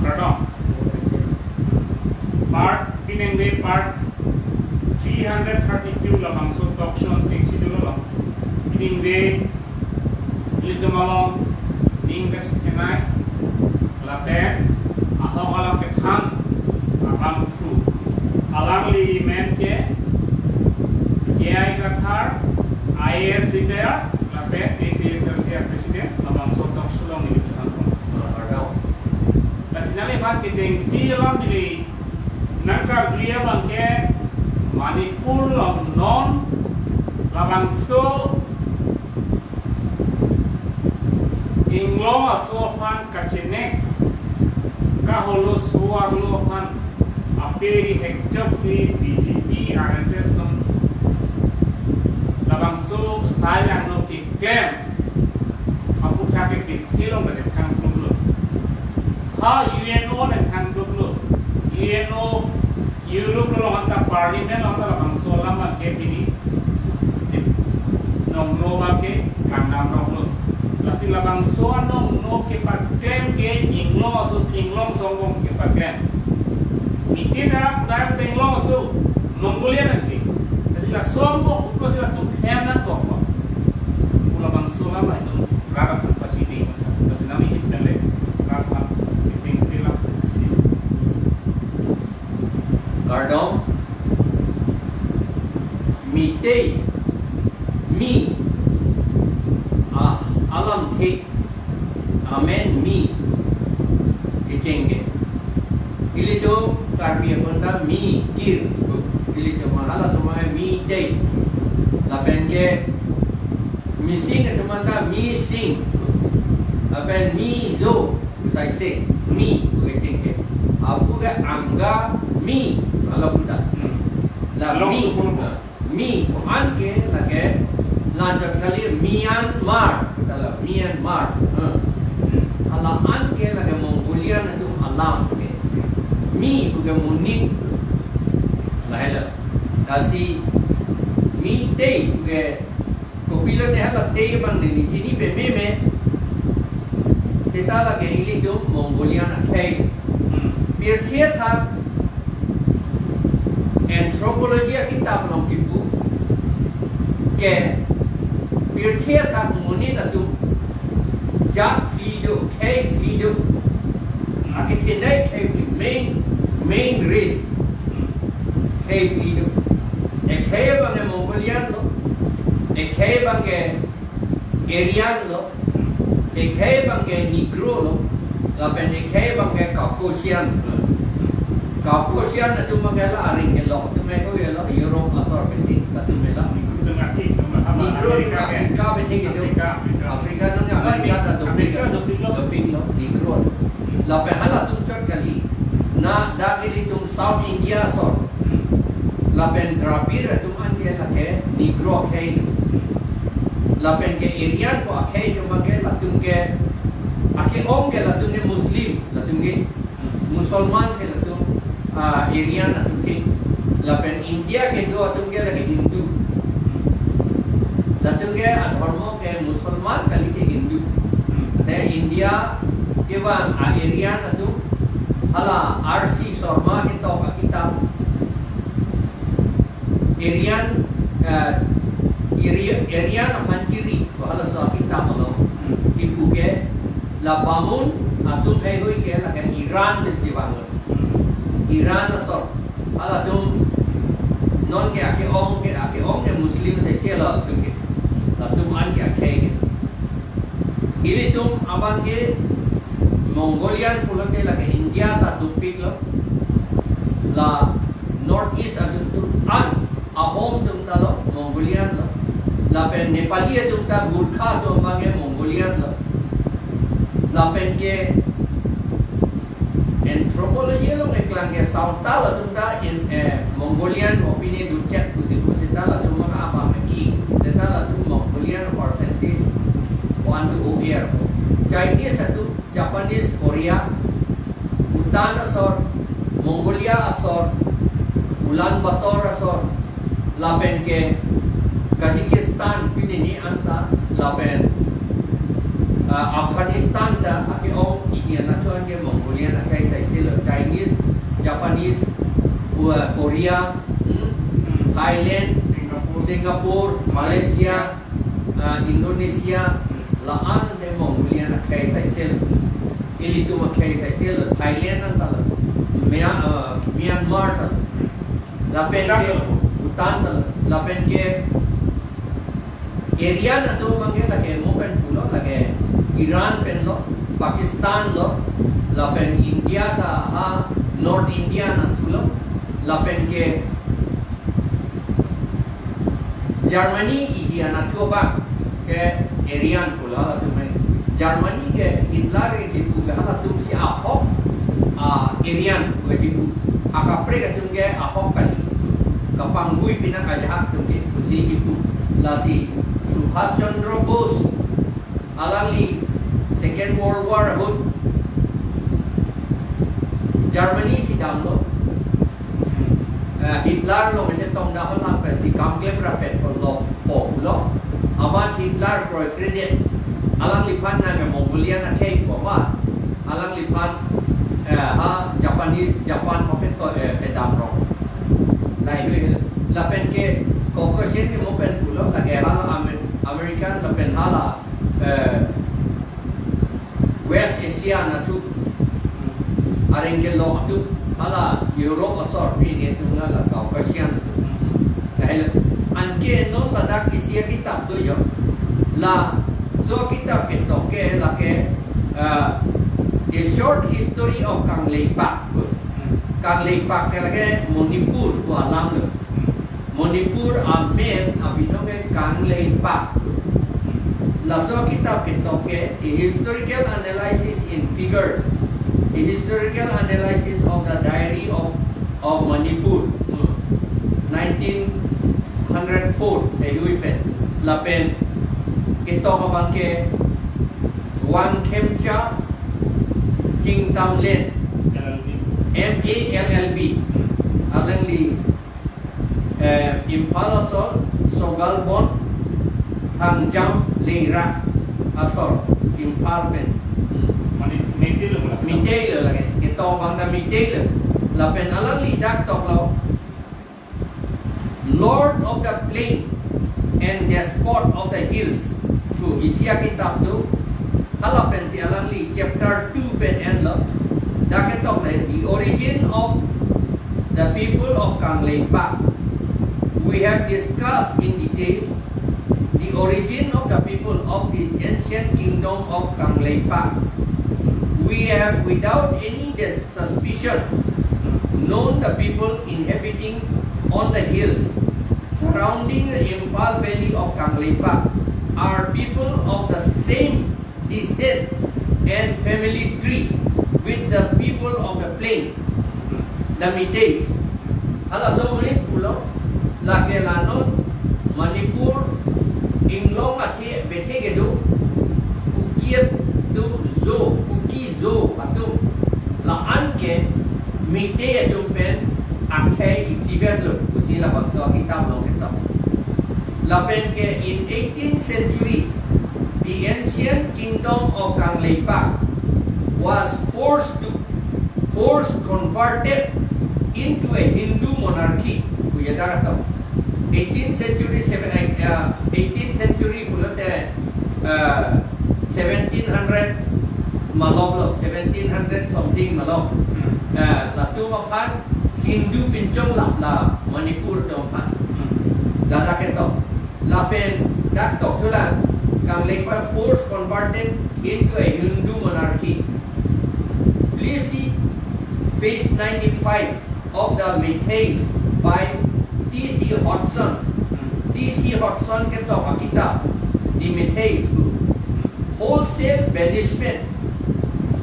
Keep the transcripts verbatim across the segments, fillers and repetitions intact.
Kardom. Part, piningve part three hundred thirty-two labangso talk show sing si dolo. Piningve ilitum along ning kachethenei lapen ahok alam kethan abangphu. Alangli men ke J I Kathar, I A S retired, lapen A P H L C president, labangso talk show along neli kethan. Lasi nangliphan kechengsi alam neli nangkarju abang ke Manipur along non labangso inglong aso aphan kachenek kaholo so-arlo aphan aperi hekjok si B J P, R S S atum labangso sai langno keklem aputhak ke kethe along kachethang kluklo. Ha U N O nangthang kluklo. U N O Europe along anta parliament along anta labangso alam abang ke pini nongno abang ke kangdam roklo. Lasi labangso anongno kepaklem ke inglong aso, inglong songbong si kepaklem. Mite ta pudai inglong aso, Mongolia nangke. Lasi la songbong kuplo si latum klem nangkok. Pu labangso alam itum rat aphan pachini masa. Lasi nami hit nale rat aphan kechengsi alam pachini. Kardom. Mitei, mi, a, alamthe, amen mi, kecheng ke. Ilitum Karbi aphan ta mi kir, ilitum halatum ai mitei. Lapen ke Mising atum anta mising. Lapen mizo, sai se, mi, pu kecheng ke. Apu ke angga mi, hala puta. Hmm. La Long mi, suku lo. Mi, ko-an ke lake, lanjut kali Myanmar, puta la Myanmar. Hmm. Hala an ke lake Mongolian atum alam ke. Mi, pu ke monit. Lahelo. Lasi, mitei, pu ke Kopilo ne hala tei abang neli chini pameme. Seta lake ilitum Mongolian akhei. Hmm. Pirthe athak anthropology akitap along kipu ke pirthe athak monit atum jat phli do, khei phli do. Akithenei khei phli, main, main race. Hmm. Khei phli do. Ekhei abang ke Mongolian lo. Ekhei abang ke Aryan lo. Ekhei abang ke Negro lo. Lapen ekhei abang ke Caucasian. Caucasian atum abang ke la aring kelok atum, ekhei lo Europe asor penting latum la. Negro atum Africa penting itu. Africa nang America ta dopik lo. Dopik lo, Negro. Lapen halatum chot kali. Na dak ilitum South India asor. Lapen Dravid atum an ke lake Negro akhei. Lapen ke Aryan ko akhei atum ke latum ke, ake-ong ke latum ke Muslim, latum ke Musalman si latum, ah, Aryan atum ke. Lapen India kedo atum ke lake Hindu. Latum ke adhormo ke Musalman kali ke Hindu. Te India kevang a-Aryan atum hala R C Sharma ketok akitap Aryan, eh, Arya-, Aryan aphan kiri, halaso akitap along kipu ke la Bamun atum heihui ke lake Iran pensi vang. Iran asor. Halatum non ke ake-ong ke, ake-ong ke Muslim sai se latum ke. Latum an ke akhei ke. Ilitum abang ke Mongolian pulote lake India ta dopik lo. La North East atum atum an, Ahom atum ta lo Mongolian lo. Lapen Nepali atum ta Gurkha atum abang ke Mongolian lo. Lapen ke anthropology along eklang ke Santal atum ta in, eh, Mongolian opinion duchet pusi pusi ta latum maka apa maki. Seta latum Mongolian percentage one to O R. Chinese atum, Japanese, Korea, Bhutan asor, Mongolia asor, Ulaanbaatar asor, lapen ke Kazakhstan pini ni anta, lapen Ah, Afghanistan ta ake-ong ihi anatthu an ke Mongolian akhei saiselo, Chinese, Japanese, Ko-, Korea, hmm, Thailand, Singapore, Singapore, Malaysia, ah, Indonesia, la-an de Mongolian akhei saiselo. Ilitum akhei saiselo, Thailand an talo, Mya-, ah, Myanmar talo. Lapen ke Bhutan talo. Bhutan talo. Lapen ke area atum abang ke lake mo pen pulo, lake Iran pen lo, Pakistan lo, lapen India ta ha North India anatthu lo, lapen ke Germany ihi anatthu abang ke Aryan pulo latum ke. Germany ke Hitler ke kipu ke halatum si ahok, ah, Aryan ke kipu. Akaprek atum ke ahok kali. Kapanghui pinang ajahak atum ke pusi kipu. Lasi Subhas Chandra Bose alangli Second World War ahut Germany si damlo. Eh, Hitler along kachetong dam alam pensi kam klem rapet pulo, po pulo. Amat Hitler kroikredet. Alangliphan nang Mongolian akhei pu amat alangliphan, eh, ha Japanese, Japan aphan to, eh, pedam rong. Lahei lapen ke Caucasian ke mo pen pulo, lake hala Amer-, American lapen hala, eh, West Asia anatthu, areng ke lo atum, hala Europe asor pi ni atum, hala Caucasian atum. Lahei lo, anke non ladak isi akitap do jo. Laso akitap ketok ke lake, eh, A Short History of Kangleipak. Kangleipak ke lake Manipur pu alam lo. Manipur amen abinong ke Kangleipak. Laso akitap ketok ke, a historical analysis in figures, a historical analysis of the diary of, of Manipur, nineteen hundred four, eh, lui pen, lapen ketok abang ke Wangkhemcha Chingtamlen, L L B. M A L L B. Alangli, eh, Imphal asor, Sogalbon, Hangjam, Leirak asor, Imphal pen. Mane, Meitei lo, Meitei lo lake. Ketok abang ta Meitei lo. Lapen alangli dak toklo, Lord of the Plain and Despot of the Hills. To isi akitap do. Hala pensi alangli chapter two pen enlo. Dak ketok le, The Origin of the People of Kangleipak. We have discussed in details the origin of the people of this ancient kingdom of Kangleipak. We have, without any dis- suspicion, known the people inhabiting on the hills surrounding the Imphal Valley of Kangleipak are people of the same descent and family tree with the people of the plain, the Meiteis. Halaso amonit pulo, lake la non Manipur inglong athe bethe kedo, Kuki atum, Zo, Kuki Zo atum, la-an ke Meitei atum pen akhei isivet lo, pusi labangso akitap along ketok. Lapen ke in eighteenth century, the ancient kingdom of Kangleipak was forced to, forced converted into a Hindu monarchy. Kuya darato. Eighteenth century, seven, uh, eighteenth century pulote, uh, seventeen hundred malom lo, seventeen hundred something malom. Hmm. Uh, latum aphan Hindu pinchong lap la Manipur atum aphan. Hmm. Ladak ketok. Lapen dak tok thulang, Kangleipak force converted into a Hindu monarchy. Please see page ninety-five of the Meiteis by T C Hodgson. T C Hodgson ketok akitap, The Meiteis Group. Wholesale banishment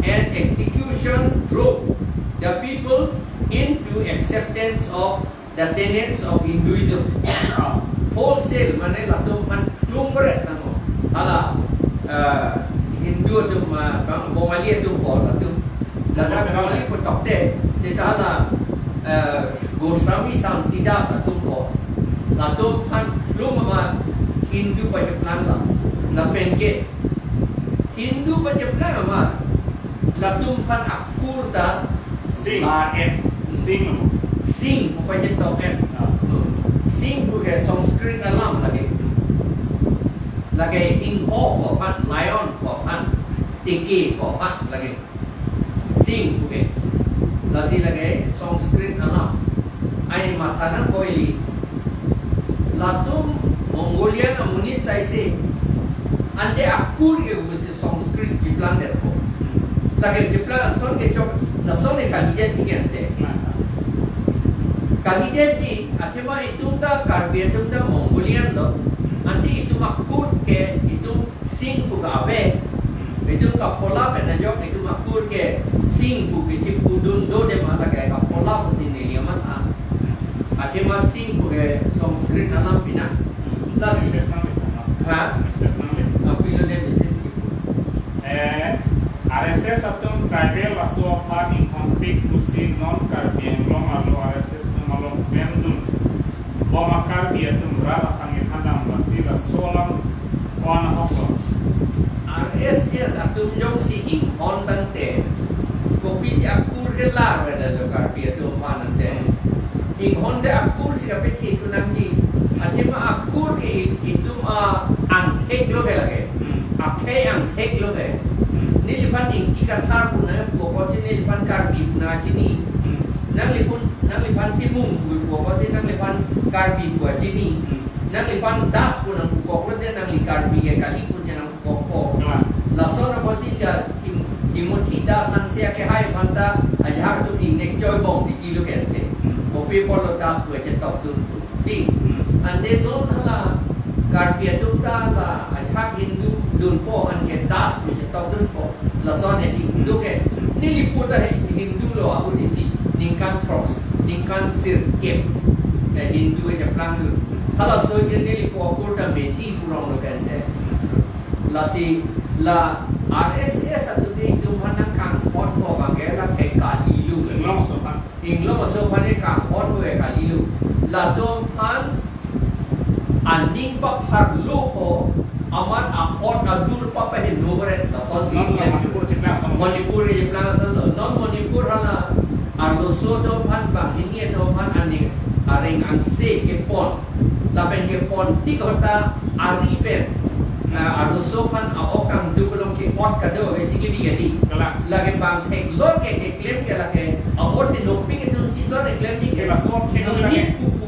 and execution drove the people into acceptance of the tenets of Hinduism. Wholesale mane latum aphan klum beret nangkok. Hala, eh, Hindu atum, ah, bang Bongali atum apor latum. Ladak Bongali pu tokte, seta hala, eh, Goswami Santidas atum apor. Latum aphan klum ma Hindu pacheplang la. Lapen ke Hindu pacheplang amat. Latum aphan akur ta Singh. La et. Singh. Singh pu pachetok et. Ah. Singh pu ke Sanskrit alam lake. Lake hingho pu aphan, lion pu aphan, teke pu aphan lake. Singh pu ke. Lasi lake Sanskrit alam. Ai matha nangkok ili. Latum Mongolian amonit saise. Ante akur ke pusi Sanskrit cheplang detpo. Lake cheplang ason ke chok, lason ke kalidetji ke ante. Kalidetji, athema itum ta Karbi atum ta Mongolian lo. Ante itum akur ke, itum Singh pu ke ave. Itum kaphola pen ajok itum akur ke Singh pu ke chipudun do de ma lake kaphola pusi neli amatha. Athema Singh pu ke Sanskrit alam pina. Lasi. Mrs. nang bisa. Ha? Mrs. nang le. Apilo de Mrs. Kipu. Eh, R S S atum tribal laso aphan ingkon pik pusi non Karbi Anglong arlo R S S atum along pen dun. Boma Karbi atum rat aphan ngethan dam lasi laso alam ko-an ahok lo. R S S atum jongsi inghon tangte, kopisi akur ke lar weda lo Karbi atum aphan ante. Inghon te akur si kapethe thu nangji. Athema akur ke i-, itum a-angthek lo ke lake. Hmm. Akhei angthek lo ke. Hmm. Neliphan Ingti Kathar pu nangpu apotsi neliphan Karbi pu nangchini. Hmm. Nangliphan, nangliphan Timung pu apotsi nangliphan Karbi pu achini. Hmm. Nangliphan Das pu nangpukok lote nangli Karbi ke kali pu nangpukokpo. Kalang. Lason apotsi ya Tim-, Timothy Das Hanse akehai aphan ta ajahak atum ingnek choibom tiki lo ke ante. Hmm. Kopi apotlo Das pu achetok dun pu. Di. Hmm. Ante non hala Karbi atum ta la ajahak Hindu dunpo aphan ke Das pu achetok dunpo. Lason he di. Lo ke. Neli pu ta he Hindu lo ahut isi. Ningkan throk. Ningkan sirkep. Eh, Hindu aja plang dun. Halaso ke neli pu akur ta Methi pu rong lo ke ante. Lasi la R S S atum ke itum aphan nangkanghonpo abang ke la ke kali lo. Inglong aso aphan. Inglong aso aphan ke kanghon lo ke kali lo. Latum aphan aning papharlo ko amat a-ot adur papaheno beret lasonsi. Non Manipur cheplang ason. Manipur cheplang ason lo. Non Manipur hala arloso atum aphan banghini atum aphan aning areng angse kepon. Lapen kepon tik ahut ta ari pen. Na arloso aphan a-ok kangduk along ke-ot kado ave si kebi adi. Kalang. Lake bang theklong ke keklem ke lake a-ot henopik atum si son keklemji ke. Ke laso ke Monit pu pu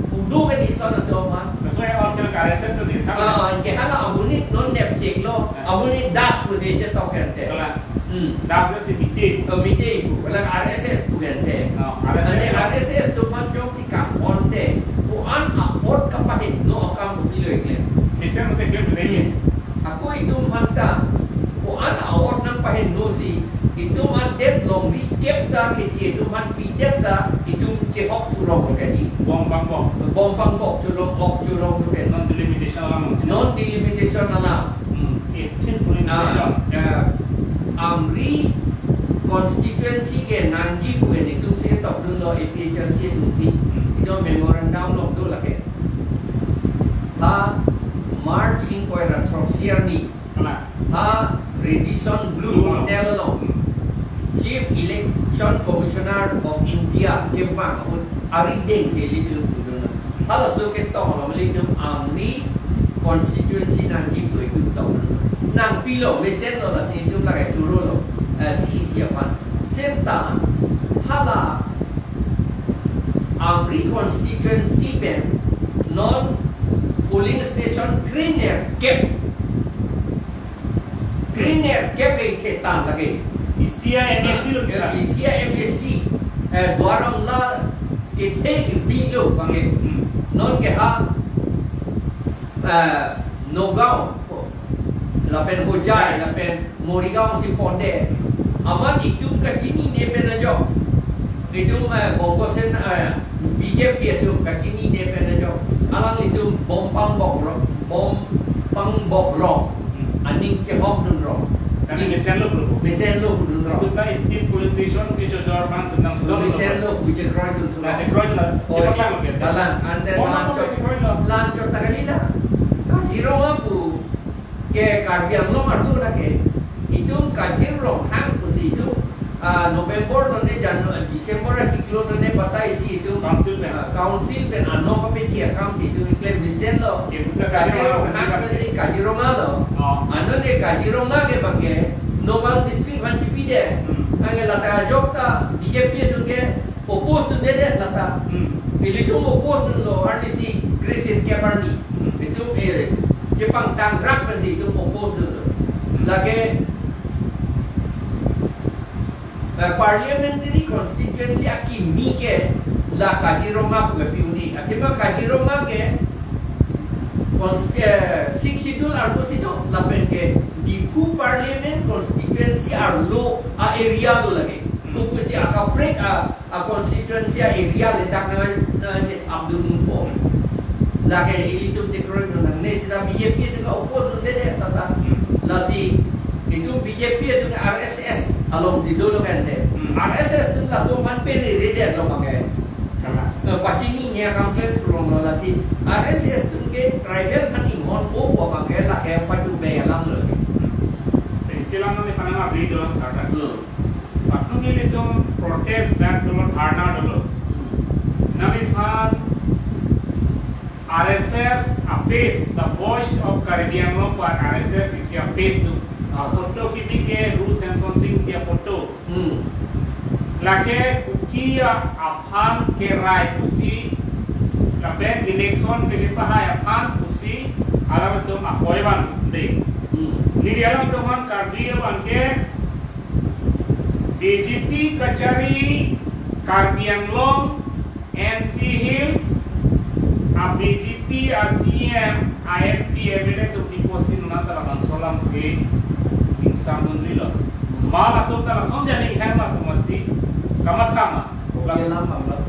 pudo ke di son atum aphan. Laso a-ot ke R S S to si tha. Ah, ke hala amonit non nepcheklo. Amonit Das pusi chetok ke ante. Kalang. Hmm. Das si Meitei. Eh, Meitei pu, kalang R S S pu ke ante. Oh, R S S. Ante R S S atum aphan jongsi kanghon te, ko-an a-ot kapaheno akam kopilo keklem. Mesen mate klem le. Ako itum aphan ta, ko-an a-ot nangpaheno si, itum adet longri kep ta keche atum aphan pidet ta, itum chehok thurong lo ke di. Bom pangbok. Bom pangbok, chorong ok chorong lo ke. Non delimitation alam. Non delimitation alam. Hmm. Eighteen polling station. Ah, eh, Amri constituency ke nangji pu ke netum si tokdun lo A P H L C atum si. Itum memorandum along do lake. Ha March ingkoi ra throksi arni. Kalang. Ha Radisson Blu Blu. Hotel along. Chief Election Commissioner of India kevang ahut arideng si ilitum pudun. Halaso ketok along ilitum Amri constituency nangji pu itum tokdun. Nangpilo, mesen lo lasi itum lake choro lo. Eh, C E C aphan. Seta hala Amri constituency pen non polling station krenerkep. Krenerkep ke ketang lake. Isi a-M A C lo bisa. Isi a-M A C. Eh, Duar Amla kethe kebi lo abang ke. Hmm. Non ke ha, eh, Nagaon, lapen Hojai, lapen Morigaon si pondet. Amat itum kachinine pen ajok. Itum, eh, Bongo Sena, eh, B J P atum kachinine pen ajok. Alanglitum bom pangbok rong, bom pangbok rong. Aning chehok dun rong. Kami mesen lo pu. Mesen lo pu dun rong. Itum ta eighteen polling station kechojor abang tentang Mesen lo pu chekroi dun rong. Nah, chekroi dun. Cepat lang, oke. Kalang, ante Bom la pangbok chot, chekroi lo. la chot ta kalila. Kazirong apu ke Karbi Anglong arlo lake. Itum Kazir Ronghang pusi itum, ah, November lone Janu-, December achiklo lone batai si itum, Council pen. Ah, Council pen ano kapethi akam si itum keklem mesen lo. Itum Kazir Kazir Ronghang Ronghang pensi Kaziranga lo. Oh. Ano ne Kaziranga ke abang ke Nagaon district aphan chipidet. Hmm. Anke lata ajok ta B J P atum ke oppose dundedet lata. Hmm. Ilitum oppose dunlo, arnisi Grace Singh Kep arni. Hmm. Itum, eh, chepangtangrak pensi itum oppose dunlo. Hmm. Lake, eh, parliamentary constituency akimi ke la Kaziranga pu kepi un-e. Athema Kaziranga ke cons-, eh, Sixth Schedule arlo si do, lapen ke Diphu Parliament Constituency arlo a-area lo lake. Hmm. Kopusi akaprek a, a-constituency a-area le dak na, na chet Abdul Mumpo. Lake ilitum te kroi no nangne seta B J P atum ke oppose dundedet tata. Hmm. Lasi itum B J P atum R S S along si dolo kante. Hmm. R S S atum latum aphan pereredet lo abang ke. Kalang. Eh, pachini ne akam klem tulong lo lasi R S S atum ke tribal aphan inghonpo pu abang ke lake pachobei alam lo. Pensi alam nangli panang abri dolang sarta. Hmm. Patumi ilitum protest dak dolo, dharna dolo. Hmm. Nangliphan R S S a-page, The Voice of Karbi Anglong pu R S S isi a-page do. Ah. Photo kebi ke Ru Semson Sing dia photo. Hmm. Lake Kuki aphan kerai pusi, lapen election kachepahai aphan pusi, alanglitum akoi van de. Hmm. Neli alanglitum aphan Karbi abang ke B J P kachari Karbi Anglong, N C Hills a-B J P a-C E M, a-M P, M L A atum pipo si nonta labangso alam ke ingsam dunri lo. Ma latum ta lasonsi aning hem atum masi kamatha ma. Oke, lam, lam, lam.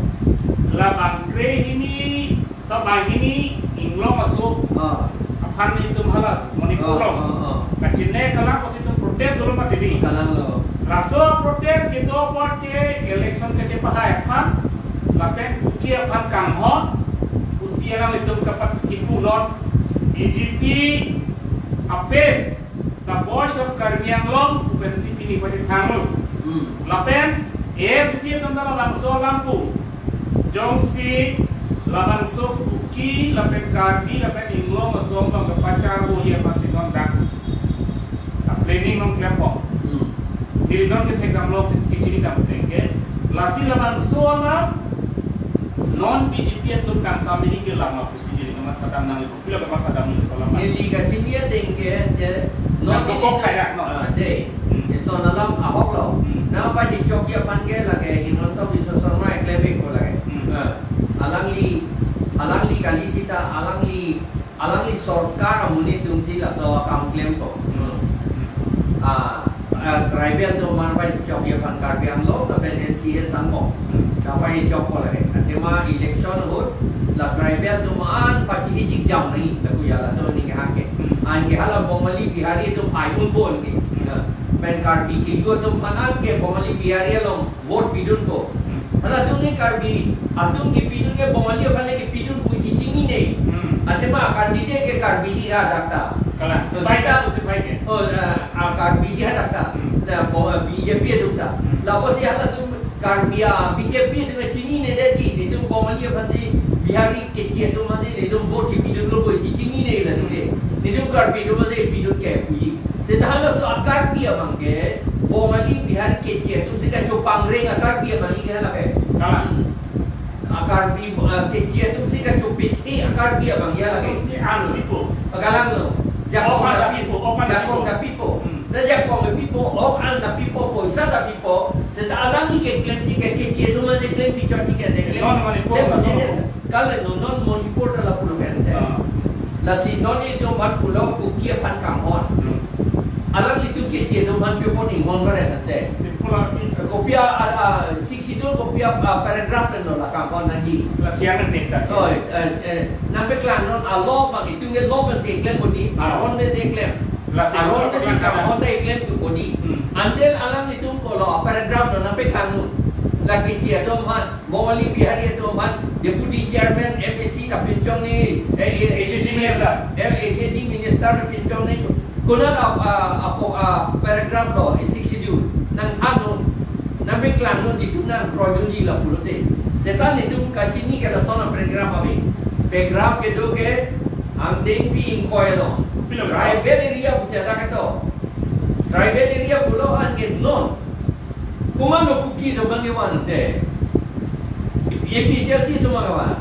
Labang krehini, ta banghini Inglong aso. Ah. Aphan itum halas Manipur Ah, along. Ah, ah. Kachine kalang pusi itum protest dolo mati di. Kalang lo. Laso protest kedo apot ke election kachepahai aphan, lapen Kuki aphan kanghon pusi alanglitum kapat kipu non B J P a-page, The Voice of Karbi Anglong pu pensi pini pachethang lo. Hmm. Lapen A I C C atum ta labangso alam pu. Jongsi labangso Kuki lapen Karbi lapen Inglong aso abang kepacharboji aphan si non dak a-planning non klempo. Hmm. Neli non kethekdamlo, kechini dam tengke. Lasi labangso alam non B J P atum kangsam ini ke lama pusi neli kamatha dam nangli, kopilo kamatha dam nangli laso alam. Neli kachini ateng ke, ya, non Nang neli kokok tu-, kayak, no? Ah, de. Hmm. Eson alam ahok lo. Hmm. Nangpachechokji aphan ke lake Himanta Biswa Sarma eklem-ikpo lake. Hmm. Ah. Alangli, alangli kali seta, alangli, alangli sorkar amonit atumsi laso akam klempo. Hmm. Ah, ah, tribal atum aphan pachechokji aphan Karbi Anglong lapen N C Hills angbong. Hmm. Nangpachechokpo lake. Athema election ahut la tribal atum an pachihijik jam nai, lapu ya latum aning hake. Hmm. Anke hala Bongali Bihari atum ai unpo anke. Hmm. Nah, pen Karbi kelu atum aphan anke Bongali Bihari along vote pidunpo. Hmm. Halatum ne Karbi atum kepidun ke Bongali aphan le kepidun pusi chinine. Hmm. Athema candidate ke Karbiji hadak ta. Kalang. So, Pai seta, ta, si pai ke. Oh, ah, ah, Karbiji hadak ta. Hmm. La, Bo-, B J P atum ta. Hmm. Lapusi halatum Karbi a, B J P atum chinine detji, netum Bongali aphansi, Bihari keche atum aphansi netum vote kepidunlo pusi chinine latum ke. Netum Karbi atum aphansi pidun ke puji. Seta halaso a-Karbi abang ke, Bongali Bihari keche atumsi kachopangreng a-Karbi abang ke lake. Kalang. Hmm. A-Karbi, ah, keche atumsi kachopethi a-Karbi abang ya lake. Si an pipo. Kalang lo. Jakong, ok an ta pipo, ok an ta pipo. Jakong ta pipo. Hmm. Na jakong ta pipo, ok an ta pipo, poisa ta pipo. Seta alangli keklemji ke keche atum aphansi klem, pichotji ke de klem. Non Manipur. Klem, non. Klem, non, non Manipur ta lapulo kan de. Ah. Lasi non itum aphan pulo Kuki aphan kanghon. Hmm. Alanglitum keche atum aphan pi apot inghon kare nate. Ipula pi. Kopi a, a, a, Sixth Schedule kopi a, a, paragraph pen lo la kanghon nangji. Lasi an nek ta. Oh, eh, eh, nangpeklang non a-law abang itum ke law pensi klem bodi. Ah. Aron pensi klem. Lasi aron pensi kanghon ta klem tu bodi. Hmm. Until alanglitum pulo paragraph non nangpeklang non. La keche atum aphan Bongali Bihari atum aphan Deputy Chairman M A C ta pinchong nangji, eh, eh, H A D Minister. Eh, H A D Minister ta pinchong nangji. Konat a, a, apo, a, paragraph lo, e Sixth Schedule. Nangthan non. Nangpeklang non, itum nangkroidunji la pulote. Seta netum kachini ke lason a-paragraph ave. Paragraph kedo ke angdengpi ingkoi lo. Pilo. Tribal area pusi ada kedo. Tribal area pulo an ke non. Komatlo Kuki atum abang kevan te. A P H L C atum abang kevan.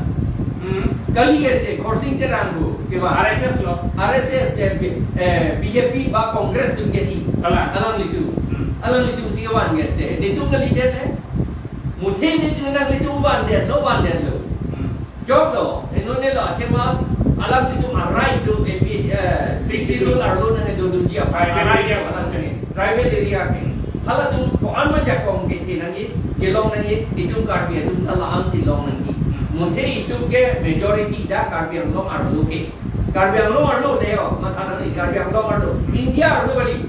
Hmm. Kali ke te, Khorsing Terang pu kevan. R S S lo. R S S, eh, B-, eh, B J P ba Congress atum ke di. Kalang. Alanglitum. Hmm. Alanglitum si kevan ke te. Netum kalidet le. Muthe netum nanglitum vandetlo, vandetlo. Hmm. Choklo, inut nelo, athema alanglitum a-right do, A P H, eh, Sixth Schedule arlo nangdodunji a-, tribal area alang ke, tribal area ke. Halatum ko-an ma jakong kethe nangji, kelong nangji, itum Karbi atum ta la-an si long nangji. Muthe itum ke majority dak Karbi Anglong arlo ke. Karbi Anglong arlo dei o, matha nangji Karbi Anglong arlo. India arlo kali.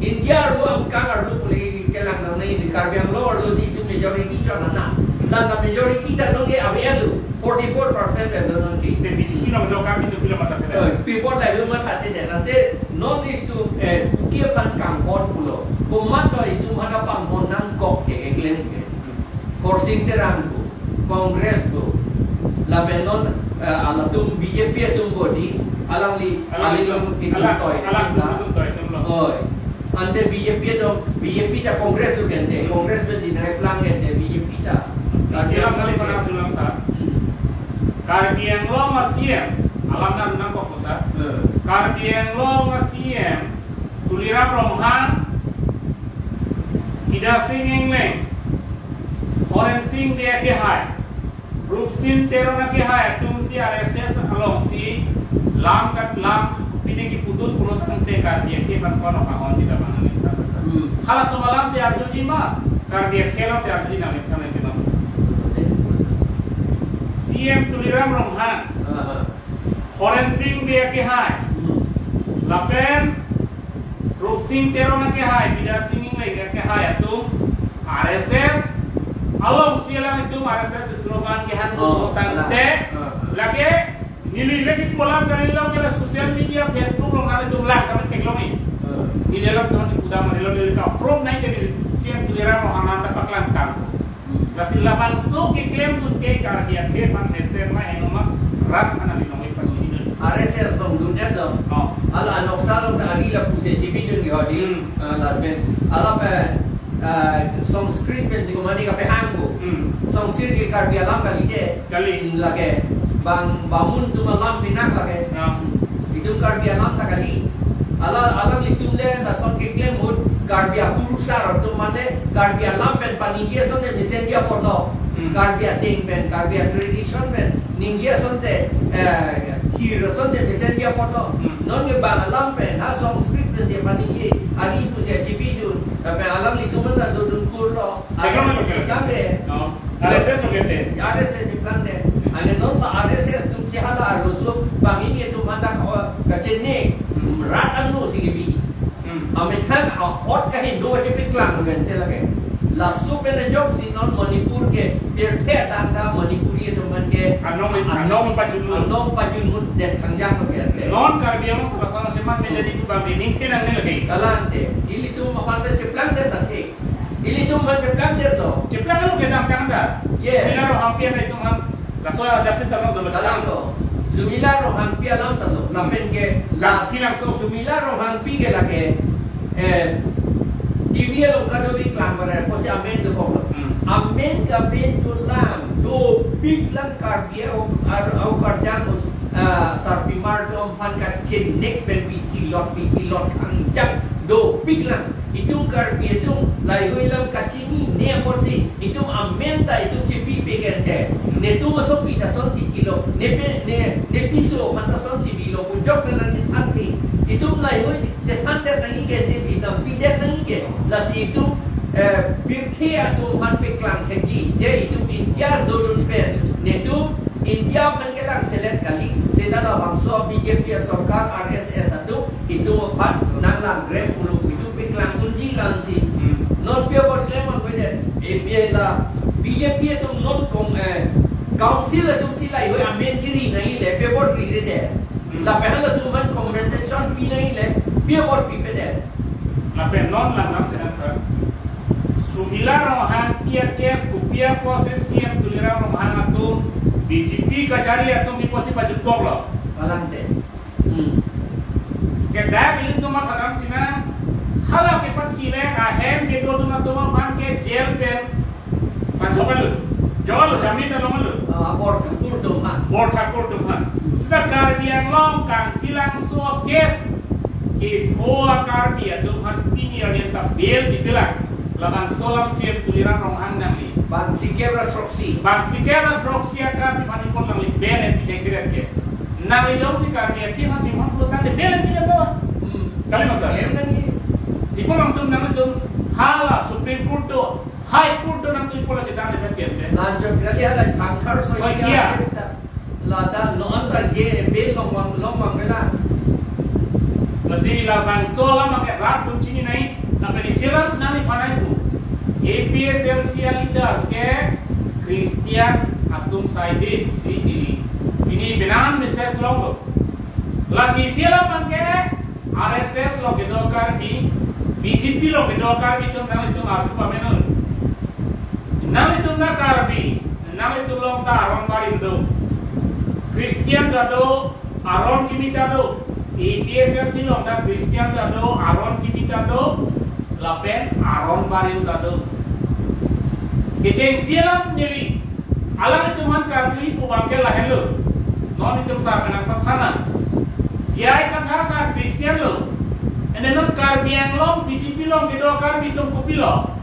India arlo angkang arlo pule kelang nangne, Karbi Anglong arlo si itum majority chot nang. Lata majority ta nonke ave arlo, forty-four percent ave nonke. Te B J P nang do kami tu pila mata pila. Eh, people la yun matha te de, nate non itum, eh, Kuki aphan kanghon pulo. Komatlo itum hana panghon nangkok ke, keklem ke. Khorsing Terang pu, Congress pu, lapen non, eh, alatum B J P atum pu di, alangli, alang, alangli atum, itum alang, toi, alang, kita. Atum toi, atum lo. Oi. Ante B J P atum, B J P ta Congress lo gente, Congress pu di nai plang gente, B J P ta. Isi alam kali pernah bilang sa. Hmm. Karbi Anglong a-C M, alam nang nangkok sa. Hmm. Karbi Anglong a-C M, Tuliram Ronghang, Bidya Sing Engleng, Horen Sing Bey akehai, Rupsing Teron akehai atum si R S S along si lam kat lam pine kipudun pulo tangte Karbi akhei aphan kono kahon tidak manang kita pesan. Hmm. Halatum alam si arjuji ma, Karbi akhei alam si arjuji nang kita nang kita. C M Tuliram Ronghang, aha, Horen Sing Bey akehai, hmm, lapen Rupsing Teron akehai, Bidya Sing Engleng akehai atum R S S along si alanglitum R S S slogan kevan, oh, tangte, ah, ah, lake neli lake pu alam kali lo ke la social media, Facebook along nanglitum lang kami theklong ni. Ah. Neli alam teman di pudam neli lo, neli ka from nai ke neli C M Tuliram Ronghang ta paklang tang. Lasi labangso keklemdun ke Karbi akhei aphan mesen ma heno ma rat aphan neli nongle pachini dun. R S S along dun et dong. Oh. Hala anoksa along ta ari lapusi chibidun ke hodi. Hmm. Ah, lapen, ala pe, ah, Sanskrit pensi komatne kapehang ko. Hmm. Sanskrit ke Karbi alam kali de. Kali. Lake bang Bamun atum alam pinak lake. Ah. Itum Karbi alam ta kali. Ala, alanglitum le lason keklem ahut Karbi akurusar atum mane Karbi alam pen paningje asonte mesenji apotlo. Hmm. Karbi adeng pen, Karbi a-tradition pen ningje asonte, eh, thir asonte mesenji apotlo. Hmm. Nonke bang alam pen, ha Sanskrit pensi paningje, ari pusi chibidun, tapi alanglitum ta dodun kurlo. Betul, betul. Kang de. No. R S S lo kete. R S S di plan de. Ane non ta R S S atum si hala arloso banghini atum aphan ta ko kachini, hmm, rat anu si gibi. Hmm. Amethan a-ot ka Hindu ache piklang lo gente lake. Laso pen ajoksi non Manipur ke pirthe adang ta Manipuri atum aphan ke anong, an-, anong pajunmut. Anong pajunmut det kangjang lo gente. Non Karbi Anglong ta lason seman menjadi kubang di ning thinang ni lagi. Kalang de. Ilitum aphan ta chiplang det ta thik. Ilitum aphan chiplang detlo. Chiplang lo kedam kang ta. Yes. Sumila Ronghangpi atum aphan. Laso justice ta lo dolo. Kalang lo. Sumila Ronghangpi alam ta lo. Lapen ke la, kalang so. Sumila Ronghangpi ke lake, eh, T V along kadokave klang pada, pusi amen dokok lo. Hmm. Amen ke amen dolang. Dopik lang Karbi au, ar, au karjang us, ah, sarpimar atum aphan kachenek pen pithilot, pithilot kangjang dopik lang. Itum Karbi atum laheihui alam kachinine apotsi itum amen ta itum chepipe kente. Netum asopi ta asonsi chilo, nepe, ne, ne piso aphan ta asonsi bilo, pu jok nang nangchethan ke. Itum laheihui chethan det nangji kente, itum pidet nangji ke. Lasi itum, eh, pirthe atum aphan peklang thekji, je itum India dodun pen netum India aphan kelang selet kali. Seta labangso B J P asorkar, R S S atum itum aphan nanglang rem pulo, itum peklang unji lang si. Hmm. Non pi apot klem un'e det. A P I la B J P atum non kong, eh, council atum si laheihui amen kiri nangji le, pi apot rire det. Hmm. Lapen halatum aphan compensation pi nangji le, Dia bor pipedet. Lapen non lang lang senang sir. Sumila Ronghangpi a-case kopi apotsi C M Tuliram Ronghang atum B J P kachari atum pi apotsi pajut koklo. Palangte. Hmm. Ke dak ilitum matha dam sinang. Hala kepathi le ahem kedo atum atum aphan ke jail pen pachok lo. Jok lo, jamin ta long lo. Ah, Borthakur atum aphan. Borthakur atum aphan. Seta Karbi Anglong Kangthilangso case kepho a-Karbi atum aphan pini arni ta bail pipelang. Labangso alam C M Tuliram Ronghang nangli. Bang phlikep ra throksi. Bang phlikep ra throksi a-Karbi aphan ipon nangli bail pi kekret ke. Nangli jongsi Karbi akhei aphan chimang pulo tangte bail pi lo. Hmm. Kali ma sir? Em nangli. Ipon nangtum nangtum hala Supreme Court do, High Court do nangtum ipon la chedang le pen ke. Lanchot kali hala Bangkar Soi Soikia. Kia. Lata non ta je bail long vang, long vang vela. Lasi labangso alam ke rat atum chini nai, lapen isi alam nangliphan nai pu. A P H L C a-leader ke Christian atum sai dei pusi pini, pini penang message longlo. Lasi isi alam ke R S S along kedo Karbi, B J P along kedo Karbi atum nanglitum arju pamenon. Nanglitum na Karbi, nanglitum along ta aron barim do. Christian ta do, aron kimi ta do. A P H L C along ta Christian ta do, aron kimi ta do, lapen aron barim ta do. Kechengsi alam neli alanglitum aphan karjuji pu abang ke lahenlo. Non itum sar kenang pathan nang. J I Kathar sar Christian lo. Ante non Karbi Anglong B J P along kedo Karbi atum kopilo?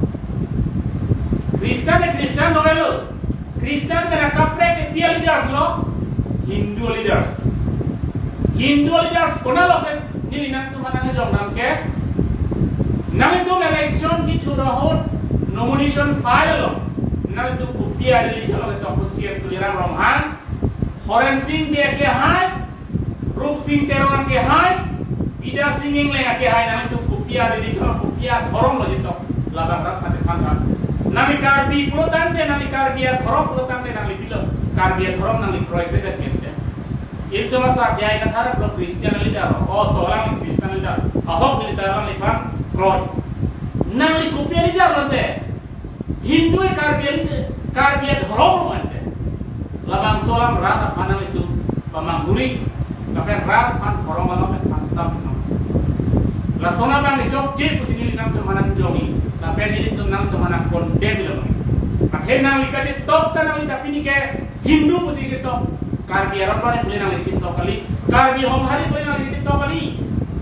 Christian e Christian lo velo. Christian pen akaprek ke pi a-leaders lo? Hindu leaders. Hindu leaders konat lo pen neli nangtum aphan nangjong nang ke. Nanglitum election kethur ahut nomination file lo. Nanglitum kopi a-religion lo ketok C M Tuliram Ronghang, Horen Sing Bey akehai, Rup Sing Teron akehai, Bidya Sing Engleng akehai, nanglitum kopi a-religion, kopi adhorom lo chetok, labang rat mate phan rat. Nangli Karbi pulo tangte, nangli Karbi adhorom pulo tangte, nangli pilo, Karbi adhorom nangli kroikre det ngen te. Itum asa J I Kathar lo Christian leader, o to alang Christian leader, ahok leader alangliphan kroi. Nangli kopi a-leader lo te. Hindu e Karbi aling, Karbi adhorom lo mante. Labangso alam rat aphan nanglitum pamanghuri, lapen rat aphan dhorom alam aphan tam no. Lason abang kechokche pusi neli nangtum aphan nangjongji, lapen nelitum nangtum aphan nang-condemn lo. Athe nangli kachetok ta nangli ta pini ke Hindu pusi chetok. Karbi aron barim pule nangli chetok kali. Karbi Honghari pule nangli chetok kali.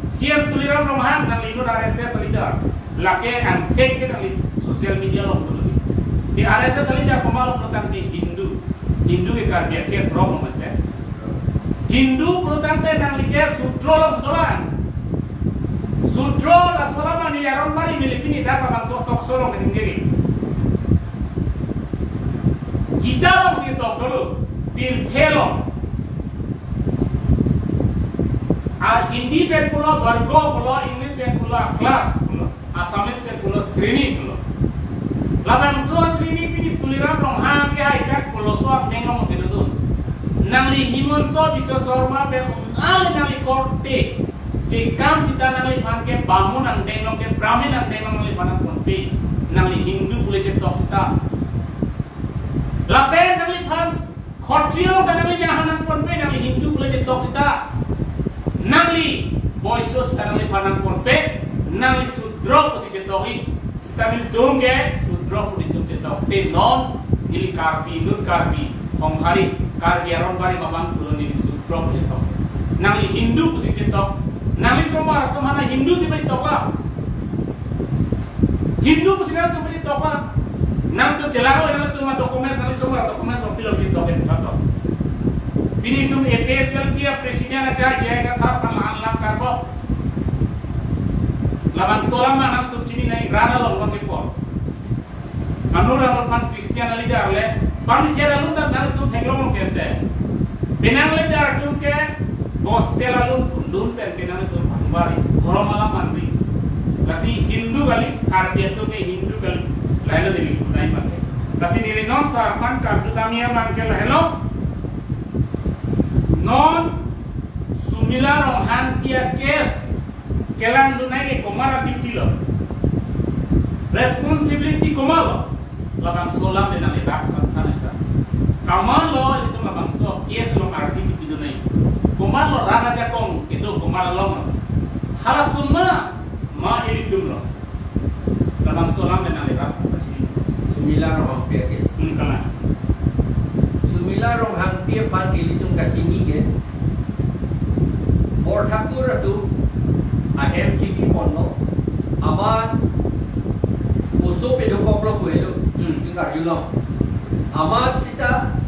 C M Tuliram Ronghang nangli inut R S S leader. Lake angthek ke nangli social media along pulo. Di R S S leader komat lo pulo tangte Hindu. Hindu ke Karbi akhei adhorom lo mante. Hindu pulo tangte nangli ke Sudro lo Sudro lang. Sudro laso alam neli aron barim neli pini dak labangso talk show along kening jeri. Gita alongsi talk dolo, pirthe along. Ar Hindi pen pulo vargo pulo, English pen pulo class pulo, Assamese pen pulo sreni pulo. Labangso sreni pini Tuliram Ronghang akehai dak pulo so angdeng along kedodun. Nangli Himanta Biswa Sarma pen un-al nangli korte. Tekam seta nangliphan ke Bamun angdeng along ke Brahmin angdeng along nangliphan nangponpe. Nangli Hindu pule chetok seta. Lapen nangliphan Khatriya along ta nangli nyahan nangponpe, nangli Hindu pule chetok seta. Nangli Boiso seta nangliphan nangponpe, nangli Sudro pusi chetokji. Seta nelitum ke Sudro pu nelitum chetok. Te non neli Karbi, inut Karbi, Honghari, Karbi aron barim abang pulo neli Sudro pu chetok. Nangli Hindu pusi chetok. Nangli somar atum aphan Hindu si chetok la. Hindu pusi nangtum pusi chetok la. Nangtum chelang lo nangtum a-documents, nangli somar documents lo pilo chetok ke chetok. Pini itum A P H L C a-president akehai J I Kathar aphan la-an lang karbok. Labangso alam nangtum chini nai, rat along long kepon. Anur anur aphan Christian leader le, pangsiar alun ta nangtum theklong long kente. Penang leader atum ke gospel alun dun pen ke nangtum pangbar, dhorom alam anri. Lasi Hindu kali, Karbi atum ke Hindu kali, lailo dei nai mate. Lasi neli non sar aphan karju damji abang ke lailo. Non Sumila Ronghangpi a-case Kelangdun nangji komat a-duty lo. Responsibility komat lo. Labangso alam pen nanglirap than esa. Komat lo ilitum labangso case along arti kipidun nangji. Komat lo rat ajakong kedo komat along lo. Halatum ma, ma ilitum lo. Labangso alam pen nanglirap. Sumila Ronghangpi a-case. Hmm, kalang. Sumila Ronghangpi aphan ilitum kachini ke Borthakur atum ahem chini ponlo. Amat oso pedokoklo pu helo. Hmm. Ning karjulong. Amat seta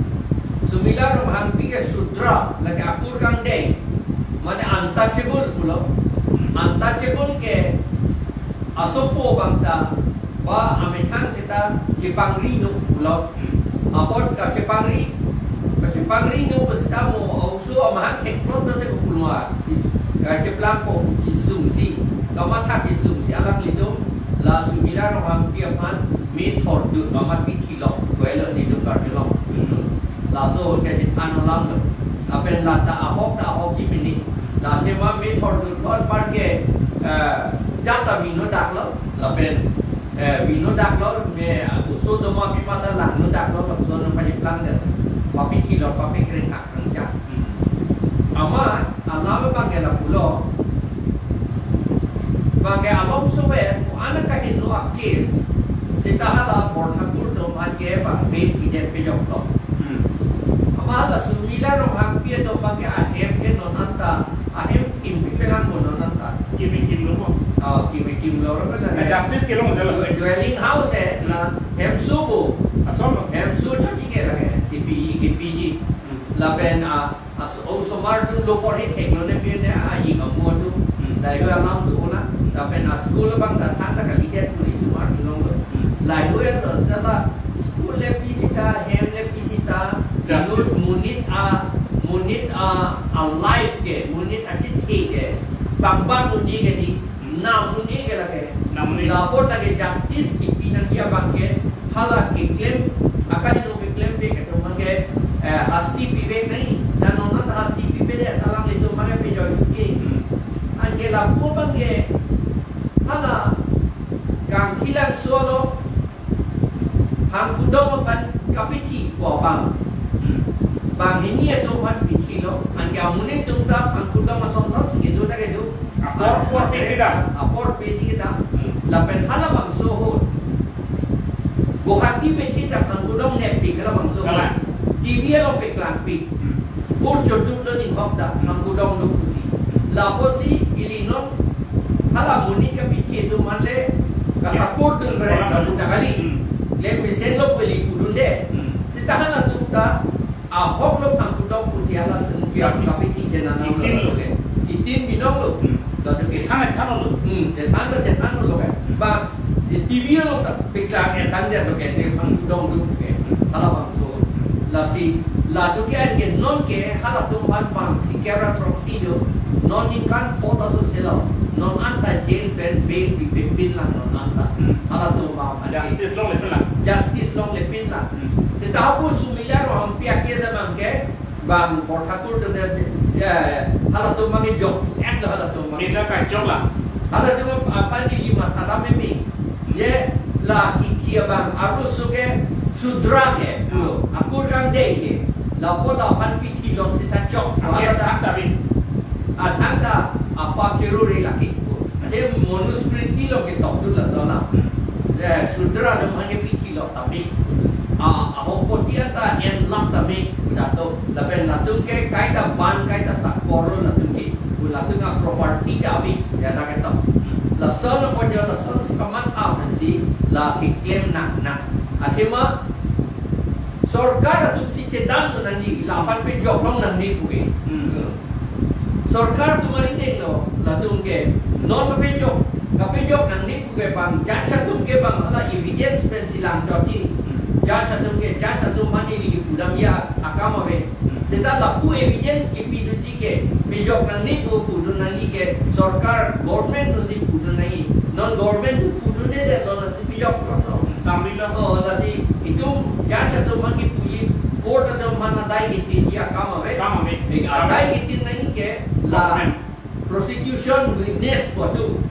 Sumila Ronghangpi ke sudra, lake akur kangdeng, mane untouchable pulo. Hmm. Untouchable ke asopo abang ta ba amethang seta chepangri no pulo. Hmm. Apot kachepangri, kachepangri no pu seta mo aoso amahang theklong nangte pulo a. Kacheplangpo kesungsi, kamatha kesungsi alanglitum la Sumila Ronghangpi aphan me thordun amat pithi lok pulo ilitum karjulong. Hmm. Laso ahut ke chethan alam lo. Lapen la ta ahok ta ahok ji pini. La athema me thordun apar ke, eh, jat ta vino daklo. Lapen, eh, vino daklo, me, eh, oso doma pima ta langno daklo, lapuson nangpacheplang det. Papithi lo, papikreng hak nang jat. Hmm. Amat alam abang ke lapulo. Abang ke along sobe, ko-an akahingno a-case. Seta hala Borthakur atum aphan ke abang bail pidet pejoklo. Hmm. Amat hala Sumila Ronghangpi atum abang ke ahem ke non anta, ahem kimpi pelang mo non anta. Kimpi kimlo mo. Oh, kimpi kimlo lo kan. Justice kelong delo. Dwelling house eh, la hemso bo. Ason lo. Hemso chot ke lake. Kipi, kipi ji. Hmm. Lapen, ah, aso, osomar atum lo apor he theklonang pen ne, ah, ik amu atum. Hmm. Lahei alam do na. Lapen a-school abang ta than ta kalidet pu ilitum arjulong lo. Hmm. Lahei lo seta school le pi seta, hem le pi seta, Justice. Monit a, monit a, a-life ke, monit achethe ke, bang bang monit ke di, Hmm. Nam un-e ke lake. Nam un-e. Lapu lake justice kipi nangji abang ke, hala keklem, akahingno keklem pen ke atum abang ke, eh, hasti pivek nangji. Dan non anta hasti pipedet alanglitum abang ke pejoi ke. Hmm. Anke lapu abang ke, hala Kangthilangso along Phangkudong aphan kapithi pu abang. Hmm. Banghini atum aphan pithilo, anke amonit atum ta Phangkudong asonthotsi kedo ta kedo. Apor, apor pisi ta. Apor pisi ta. Hmm. Lapen halabangso ahut Guwahati pethi ta Phangkudong nepik halabangso ahut. Kalang. T V along peklangpik. Hmm. Bor choduk lo ning hok ta, Hmm. Phangkudong do pusi. Hmm. Lapusi ili non hala monit kapithi atum aphan le ka-support dun kare, Kalang. Kabu ta kali. Hmm. Klem mesen lo pu ili pudunde. Hmm. Seta halatum ta ahok lo Phangkudong pusi halatum ke Kapi-, kapithi chenam lo. Kitin lo. Kitin binong lo. Hmm. Latum ke Than, than lo. Hmm, than lo, than lo lo ke. Hmm. Ba, eh, T V along ta piklang, eh, than det lo ke, eh, Phangkudong do ke. Halabangso. Lasi, latum ke anke non ke, halatum aphan pangthikera throksi do. Non ningkan pho ta sose lo. Non anta jail pen bail pipepin lang non anta. Hmm. Halatum aphan. Justice longle pin lang. Justice longle pin lang. Hmm. Seta hapu Sumila Ronghangpi a-case abang ke, bang Borthakur atum, eh, halatum abang ke jok, et lo halatum abang. Mila kachok la. Halatum aphan ke lima thala meme. Ye la kithi abang arloso ke sudra ke, lo, akur kangdeng ke. Lapu laphan pithi long seta chok. Oke, halatum than ta bin. Athang ta apa chiruri lake. Ade Manusmriti along ketok dun laso alam. Hmm. Eh, sudra atum aphan ke pithi lok tame. Ah, ahokpoti anta en lap tame, dato. Lapen latum ke kaita ban, kaita sakor lo latum ke. Latum a-property ta ave, ya ta ketok. Lason apot ya lason si kamatha aphansi, la keklem nang nang. Athema, sorkar atum si chedam lo nangji, laphan pejok long nangne pu ke. Hmm. Sorkar atum arideng lo, latum ke, non kapejok, kapejok nangne pu ke bang, judge atum ke bang, hala evidence pensi lang chotji. Hmm. Judge atum ke, judge atum aphan ili pudam ya, akam ave. Hmm. Seta lapu evidence kipi dunji ke, pejok nangne pu pudun nangji ke, sorkar, government dunji pudun nangji. Non government pudunde det lo, lasi pejok lo. Samri lo. Oh, lasi itum judge atum aphan kipuji, court atum aphan adai kitinji akam ave. Akam ave. Eh, adai kitin nangji ke la Government. Prosecution witness Atum,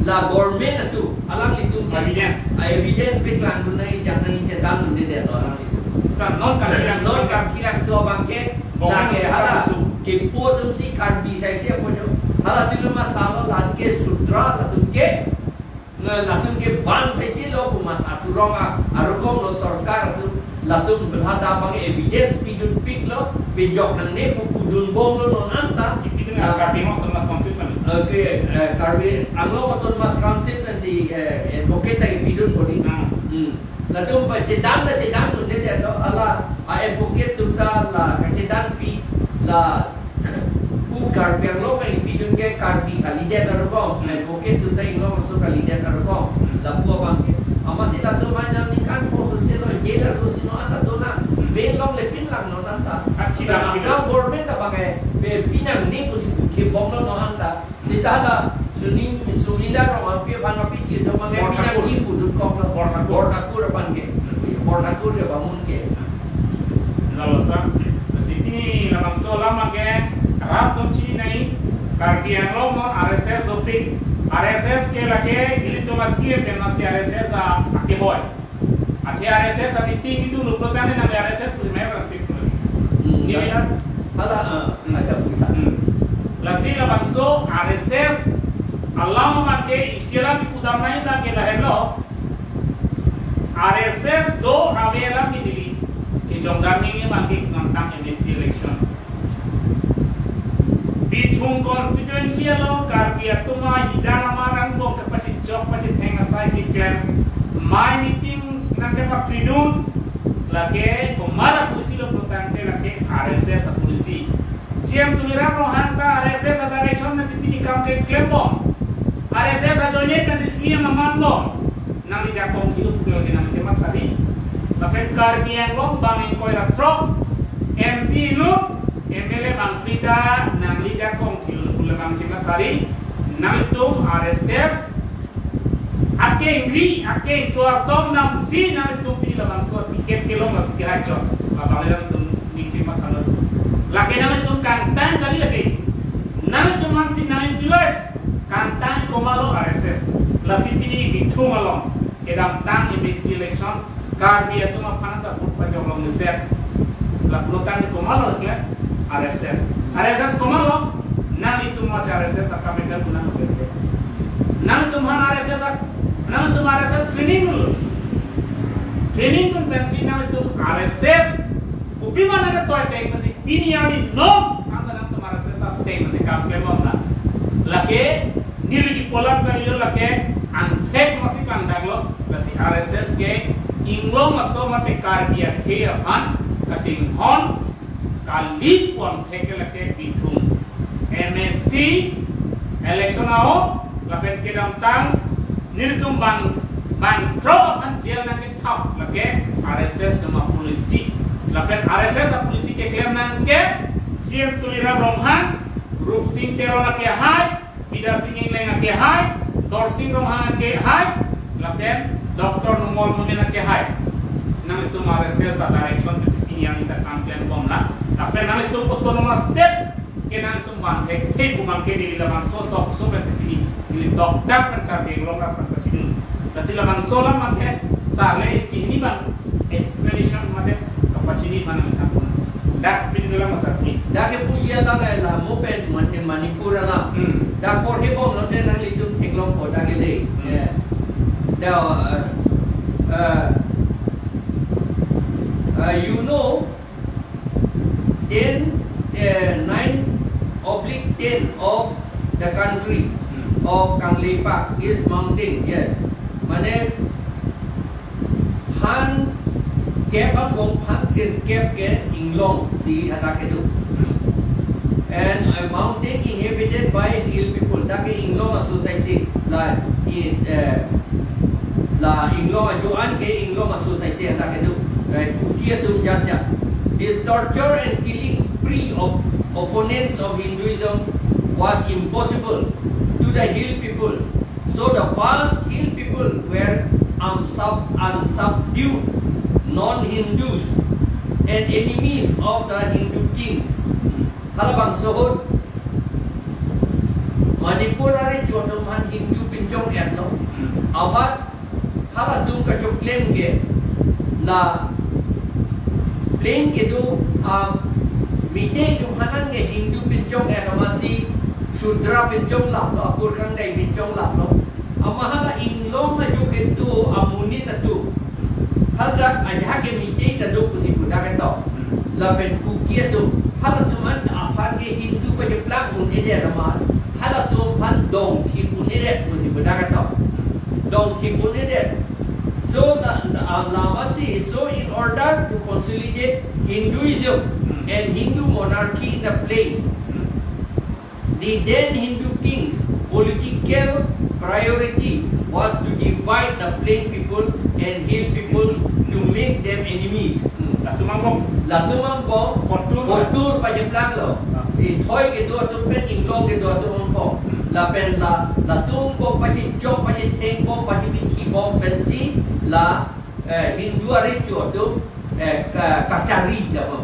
la government atum, alanglitum si, evidence. A evidence paklang dun nangji, chak nangji, chedan dunde detlo alanglitum. Seta non Karbi Anglong, non Karbi Anglong abang ke, government lake hala, atum, kepu atum si Karbi saisi aponyo. Halatum mathalo, lake sudra, latum ke, nge latum ke bang saisi lo, pu matha thurong a, arugong lo sorkar atum. Latum belhada abang evidence pidunpiklo, pejok nangne pu pudunbomlo non anta. Ipidun, ah, Karbi Anglong Autonomous Council pen. Okay, eh, Karbi Anglong Autonomous Council pensi, eh, advocate ta ipidun boli. Ah. Hmm. Latum pachedan ta chedan dunde detlo, hala, ah, advocate atum ta la kachedanpi, la, pu Karbi Anglong kali pidun ke Karbi kalidet arugong, hmm, advocate atum ta Inglong aso kalidet arugong, hmm, lapu abang ke. Amatsi latum mai nang ni kan po so selo, jail arlo si non anta dona, hmm, bail longle pinlang non anta. Achi, achi. Assam government abang ke, pe pinangne pusi puthe bomlo non anta. Seta la, Suni, Sumila Rongpi aphan api kir do abang ke, Borthakur, pinangji pudun koklo. Borthakur. Borthakur aphan ke. Borthakur ke Bamun ke. Lalo sa, si pini labangso alam abang ke, rat atum chini nai, Karbi Anglong non R S S dopik, R S S ke lake, ilitum a-C M pen masi R S S a, akehoi. Athe R S S a-meeting idun upload ane nang R S S pusi mai berang tik pulo. Hmm, ni ya. Hala, ah, hmm, acha puita. Hmm. Lasi labangso R S S alam abang ke isi alam kipudam nai abang ke lahenlo. R S S do ave alam ke neli kejongdam nangji abang ke nangtang M A C election. Bithung constituency along Karbi atum ahijang amar angbong kepachechok pachetheng asai keklem. Mai meeting nangkepapridun lake komat a-policy lo pulotangte lake R S S a-policy. C M Tuliram Ronghang ta R S S a-direction pensi pini kam keklembom. R S S ajoine pensi C M amanbom. Nangli jakong kilu pulo ke nangchematha ri. Lapen Karbi Anglong bang ingkoi ra throk M P lo, M L A bang phli ta nangli jakong kilu pulo nangchematha ri. Nangtum R S S akengri, akengchor atum nangsi nangtum pi labangso ticket kelong lasi kehai chot. Labang le nangtum ningjematha lo. Lake nangtum kangtang kali lake. Nangtum aphansi nang influence kangtang komatlo R S S. Lasi pini Bithung along kedamtang M A C election Karbi atum aphan ta vote pajok long set. La pulotangte komatlo ke R S S. R S S komatlo, nanglitum masi R S S akam ekdam guna. Nanglitum aphan R S S ak-, nanglitum R S S training dun. Training dun pensi nanglitum R S S kopi ma nangketoi ateng pensi pini arni non anta nangtum R S S ateng pensi kam klembom na. Lake neli kipu alam kalilo lake angthek masi kangdaklo, lasi R S S ke Inglong aso mate Karbi akhei aphan kachinghon kali pu angthek ke lake Bithung M A C election ahok lapen kedamtang nelitum bang, bang throk aphan jail nangkethap lake R S S atum a-policy. Lapen R S S a-policy keklem nang ke C M Tuliram Ronghang, Rupsing Teron akehai, Bidya Sing Engleng akehai, Dorsing Ronghang akehai, lapen Doctor Numal Momin akehai. Nanglitum R S S a-direction pensi pini arni ta kam klembom na. Lapen nanglitum autonomous state ke nangtum bang thekthe pu abang ke neli labangso tokso pensi pini neli tokdak pen Karbi Anglong rat aphan pachini. Lasi labangso alam abang ke sale isi hini abang explanation mate kapachini aphan nangthan pon. Dak pini dalam masa pini. Dak kepu ya tang la mo pen Mani-, Manipur alam. Hmm. Dak porhebom lote nanglitum theklongpo dak ele. Hmm. Ya. Dak, uh, uh, uh, you know, ten, uh, nine oblique ten of the country, hmm, of Kangleipak is mountain, yes. Mane phan kep angbong phan sirkep ke Inglong si hadak kedo. And a mountain inhabited by hill people, dak ke Inglong a-society, la, i, eh, la Inglong ajo-an ke Inglong a-society hadak kedo. Right? Kuki atum jat jat. This torture and killing spree of opponents of Hinduism was impossible to the hill people. So the first hill people were unsub-, unsubdued, non-Hindus, and enemies of the Hindu kings. Halabangso ahut Manipur arecho atum aphan Hindu pinchong-etlo. Hmm. Amat halatum kachoklem ke la pleng kedo, ah, Meitei atum aphan ke Hindu pinchong-et amatsi Shudra pinchonglaplo, akur kangdai pinchonglaplo. Amat hala inglong ajo kedo amonit atum, hadak ajahak ke Meitei ta do pusi pu dak ketok. Hmm. Lapen Kuki atum, halatum an aphan ke Hindu pacheplang un-edet amat, halatum aphan dongthip un-edet pusi pu dak ketok. Dongthip un-edet. So la, la, la amatsi, so in order to consolidate Hinduism, hmm, and Hindu monarchy in the plain, hmm, the then Hindu king's political priority was to divide the plain people and hill peoples to make them enemies. Hmm. Latum angbong. Latum angbong. Hotur. Hotur pacheplanglo. Ah. Ithoi kedo atum pen inglong kedo atum angbong. Hmm. Lapen la, latum angbong pachejok, pachetheng bom, pachepithi bom pensi la, eh, Hindu arecho atum, eh, ka-, kachari dah bom.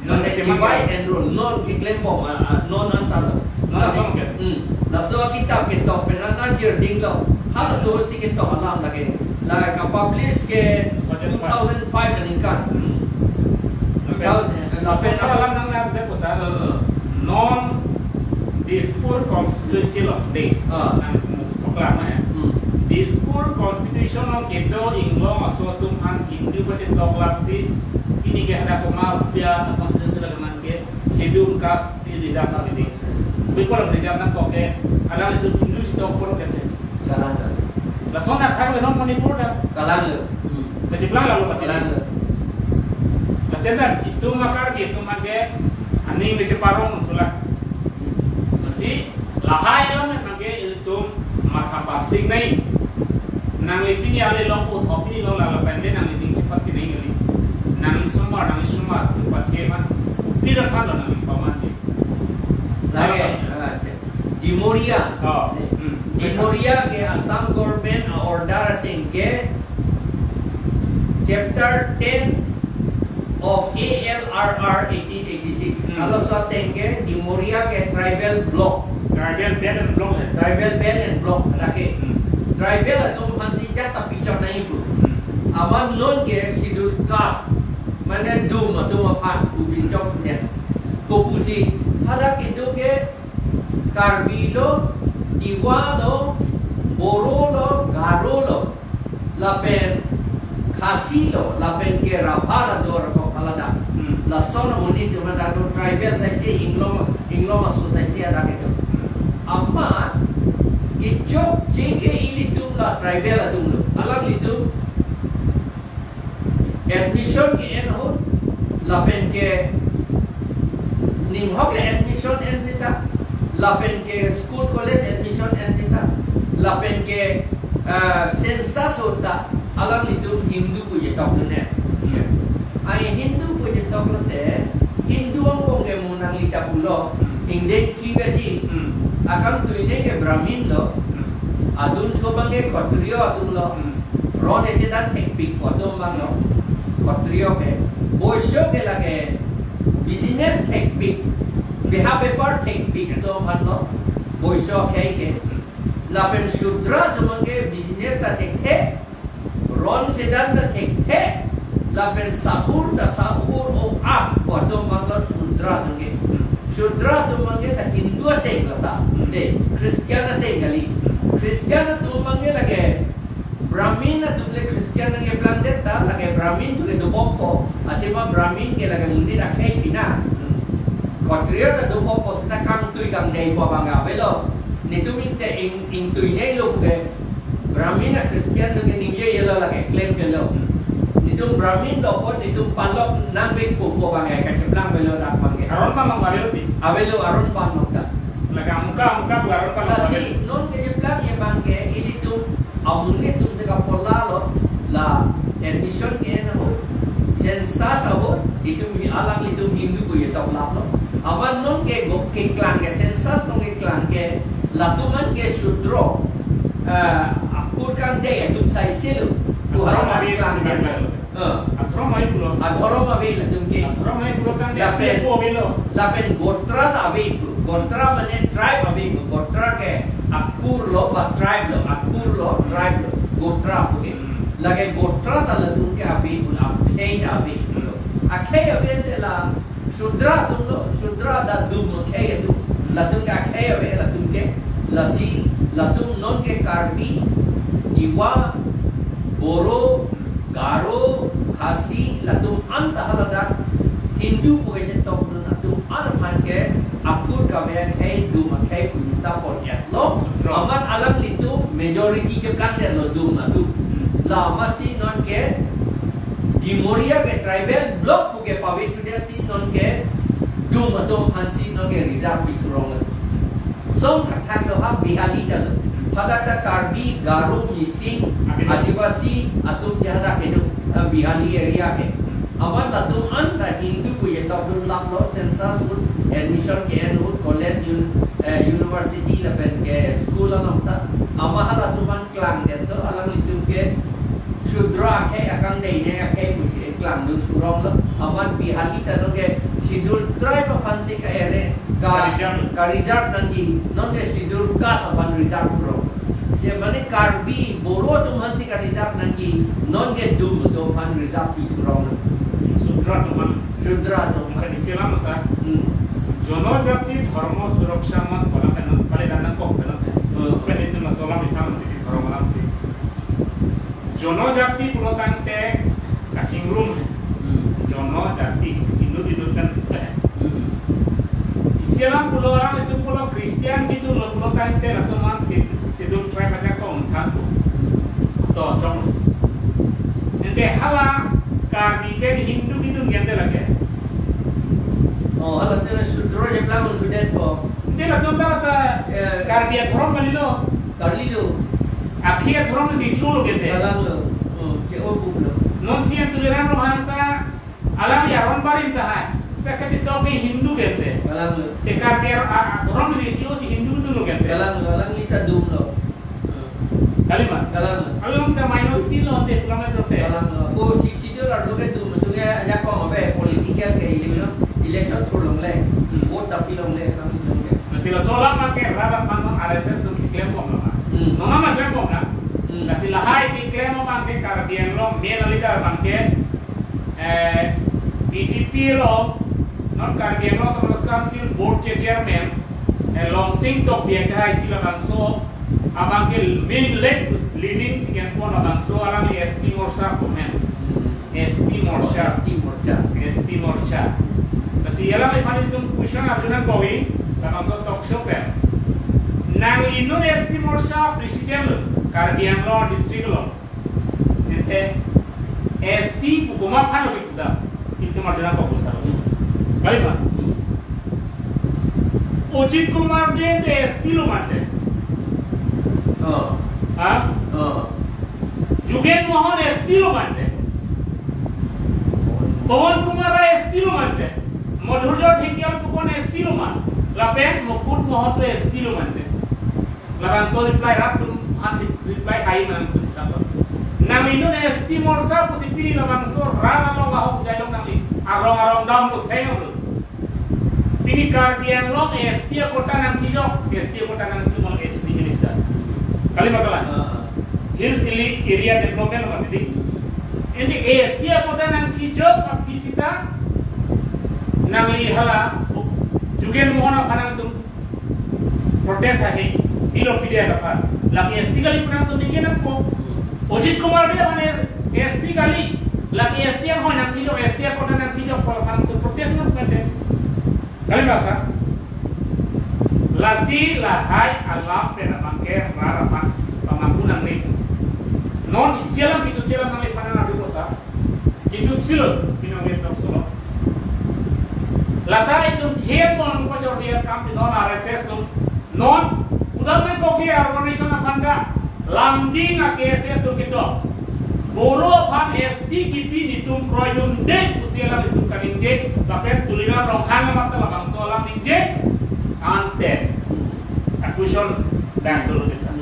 Non, eh, divide and rule, non keklem bom, ah, ah, non anta lo. Non asong ke? Hmm. Laso akitap ketok pen an an jirding lo. Halaso si ketok alam lake. La kapublish ke two thousand five aningkan. Hmm. Two thousand, eh, lapen alam nang nang ke pusat. Eh, eh. Non Dispur constituency lo, de. Ah. Nang poklang na ya. Hmm. Dispur constitution along kedo inglong aso atum aphan Hindu pachetoklapsi, pini ke ada pema upia constitution lo, teman ke schedule caste si reserve na ini. People reserve na poke, alanglitum Hindu chetok pon ke. Kalang, kalang. Lason athak le non Manipur ta. Kalang le. Hmm. Kacheplang lalo pati. Kalang le. Lason ta itum akar ke itum anke aning kecheparong unsula. Masi lahai alam anke itum matha parsing nai. Nangli pini ale long ko thop pini long lalo pende nangli ding chepat pini ngali. Nangli sumar, nangli sumar, tu pathe man. Pira kan lo nangli paman di. Lagi, ah, Dimoria. Oh, hmm. Dimoria ke Assam government a-order ateng ke chapter ten of A L R R eighteen eighty-six. Hmm. Halaso ateng ke Dimoria ke tribal block. Tribal belt and block hai. Tribal belt and block, lake. Hmm. Tribal atum aphansi jat ta pichot nangji pu. Hmm. Amat non ke schedule caste, mane dum atum aphan pu pinchok pudet. Kopusi, hadak kedo ke Karbi lo, Tiwa lo, Boro lo, Garo lo, lapen Khasi lo, lapen ke Rabha lo do arokok haladak. Hmm. Lason amonit atum hadak do tribal saisi inglong, inglong aso saisi hadak kedo. Amat kechokche ke ilitum la tribal atum lo. Alanglitum admission ke-en ahut, lapen ke ninghok le admission en seta, lapen ke school college admission en seta, lapen ke, eh, census ahut ta, alanglitum Hindu pu chetok lo ne. Hmm. Ai Hindu pu chetok lote, Hindu angbong ke mo nangli ta pulo, Hmm. ingdeng khi kaji, Hmm. akam tuine ke Brahmin lo, Hmm. adun ko abang ke Kshatriya atum lo, Hmm. Ron isi dan thekpik atum abang lo. Kshatriya ke. Boisyo ke lake business thekpik. Beha bepar thekpik atum aphan lo. Boisyo ke ke. Lapen Shudra atum abang ke business ta thekthe. Ron chedan ta thekthe. Lapen sahur ta sahur o a atum abang lo Shudra atum ke. Shudra atum abang ke la Hindu ateng lata. De, Christian ateng kali. Christian atum abang ke lake Brahmin atum le Christian nangkeplang det ta, lake Brahmin atum le dobompo, athema Brahmin ke lake monit akhei pina. Kshatriya ta dobompo seta kangtui kangdei pu abang avelo. Netum ingte ing, ingtui nei lo ke Brahmin a Christian atum ke ningje yelo lake klem kelo. Netum Brahmin lo ko netum palok nangvekpo pu abang kacheplang avelo dak abang ke. Aron pa mang avelo ti? Avelo aron pa mang ta. Lake amka, amka pu aron pa mang avelo. Lasi non kacheplang abang ke ilitum amonit atum si kapola lo, la admission ke-en ahut, census ahut, itum hi alanglitum Hindu pu chetoklaplo. Amat non ke go keklang ke census non keklang ke, latum an ke Shudra, eh, akur kangdei atum saisi lo, tu haron aron keklang ke. Adhorom ave pulo. Adhorom ave latum ke. Adhorom ave pulo tangte Lapen. Api apo avelo. Lapen gotra ta ave pu. Gotra mane tribe ave pu. Gotra ke akur lo ba tribe lo. Akur lo, tribe lo. Gotra pu ke. Hmm. Lake gotra ta latum ke ave pu. Akhei ta ave pu lo. Akhei ave te la Shudra atum lo, Shudra ta dum akhei atum. Latum ke akhei ave, latum ke lasi, latum non ke Karbi, Tiwa, Boro, Garo, Khasi, latum anta haladak Hindu pu kachetokdun atum an aphan ke akur kave akhei dum akhei pu hisap pon-et lo. Shudra. Amat alanglitum majority cheplang det lo dum atum. Hmm. La amatsi non ke Dimoria ke tribal block pu ke pave chudet si non ke dum atum aphan si non ke reserve pi thurong lo. Song thakthak lo ha Bihali ta lo. Hadak ta Karbi, Garo, Mising, Amen. Adivasi atum si hadak kedo, ah, Bihali area ke. Amat latum anta Hindu pu chetokdun lap lo, census ahut, admission ke-en ahut, college, un-, eh, university lapen ke school along ta. Amat halatum an klang det lo, alanglitum ke Shudra akhei akang dei ne akhei pu si klangdun thurong lo. Amat Bihali ta non ke Scheduled Tribe aphan si ka-ere, ka, Ka-reserve. Ka-reserve nangji, non ke Scheduled Caste aphan reserve thurong. Si mane Karbi, Boro atum aphan si ka-reserve nangji, non ke dum atum aphan reserve pi thurong lo. Shudra atum aphan. Shudra atum aphan. Maka isi alam sa. Hmm. জনজাতি ধৰ্ম সুৰক্ষা মঞ্চ বনাব পেনাম, পালে দানা কক পেনাম। Hmm. Pen itu masalah kita menjadi orang alam sih. জনজাতি pulo tangte kachingrum he. Hmm. জনজাতি, Hindu Hindu kan he. Hmm. Isi alam pulo alam itu pulo Christian gitu lo pulo tangte latum an Scheduled Tribe ajakong than. To chong. Ente hala Karbi pen Hindu gitu ngen te lake. Oh, hala te Shudra je plang un kudet ko. Ente latum ta ta, eh, Karbi adhorom kali lo. Kali lo. Akhei adhorom si chulo gente. Kalang lo. Hmm, ke o bup lo. Non si yang Tuliram Ronghang ta alang ya ron barim ta hai. Sita kachetok ke Hindu gente. Kalang lo. Te Karbi a, a, adhorom si chulo si Hindu dulu gente. Kalang lo, alang lita dum lo. Hmm. Kali ma? Kalang lo. Alang ta minority lo te kilometer te. Kalang lo. Ko Sixth Schedule arlo ke dum, dum ke ajakong ave political ke election, election thur longle. Hmm. Vote tapi longle, kami longle. Lasi laso alam ke rara pano R S S atum si klem bom nama. Hmm. Nona ma klem bom na. Hmm. Lasi lahai keklem abang ke Karbi Anglong main leader abang ke, eh, B J P lo, non Karbi Anglong Autonomous Council Board ke chairman, eh, Longsing Tokbi ke hai si labangso, abang ke main lead, leading si kan pon labangso alang S T Morcha komen. S T Morcha. S T Morcha. S T Morcha. Lasi alangliphan itum question arjuna kowi, labangso talk show pen. Nangli non S T Morcha president lo, Karbi Anglong district lo. Ente S T pu komat aphan lo di kuda. Itum arjuna kok lo sar. Kali ma? Ajit Kumar Dey S T lo mante. Oh. Ha? Oh. Jugen Mohan S T lo mante. Pawan Kumar Rai S T lo mante. Madhurjot Dhekal pu kon S T lo man. Lapen Mukut Mohan tu S T lo mante. Labangso reply rat atum aphan si reply hai nangtum dapat. Nangli non S T Morcha pusi pini labangso rat along ahok jai long nangli. Arong arong dam lo seng lo. Pini Karbi Anglong S T akota nangchijok, S T akota nangchijok S T minister. Kali ma kalang? Ah. Hills Elite Area Development lo mati di. Ini S T akota nangchijok aphi sita nangli hala Jugen Mohan aphan nangtum protest ahi, bilo pide apa. Lake S T kali pu nangtum ningje nangpo. Ajit Kumar Dey aphan S T kali, lake S T ahoi nangchijok, S T akota nangchijok pu aphan nangtum protest nangpende. Kali ma sa? Lasi lahai alam pen abang ke rara aphan pamanghu nangne. Non isi alam itu isi alam nangliphan nang adu ko sa. Itu silo, pinang wet dok solo. Lata itum thiet mon pachor dia kam si non R S S atum. Non, udam nangkok ke organization aphan ta. Langding a K S A atum ketok. Boro aphan S T kipi netum kroidunde pusi alanglitum kaningje. Lapen Tuliram Ronghang amat ta labangso alam ningje. Ante. Conclusion dang dolo desa.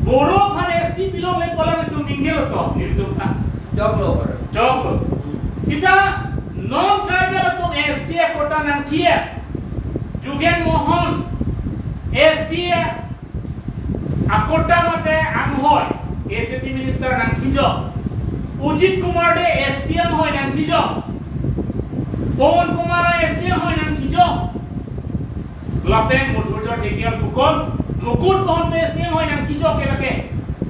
Boro aphan S T pilongle pu alanglitum ningje lo to, netum ta. Joklo, brother. Joklo. Sita non-tribal atum S T a quota nangchijok. Jugen Mohan S T a quota mate anghoi A C T minister nangchijok. Ajit Kumar Dey S T anghoi nangchijok. Pawan Kumar Rai S T anghoi nangchijok. Lapen Madhurjot Dhekial pukon, Mukut Mahanta S T anghoi nangchijok ke lake.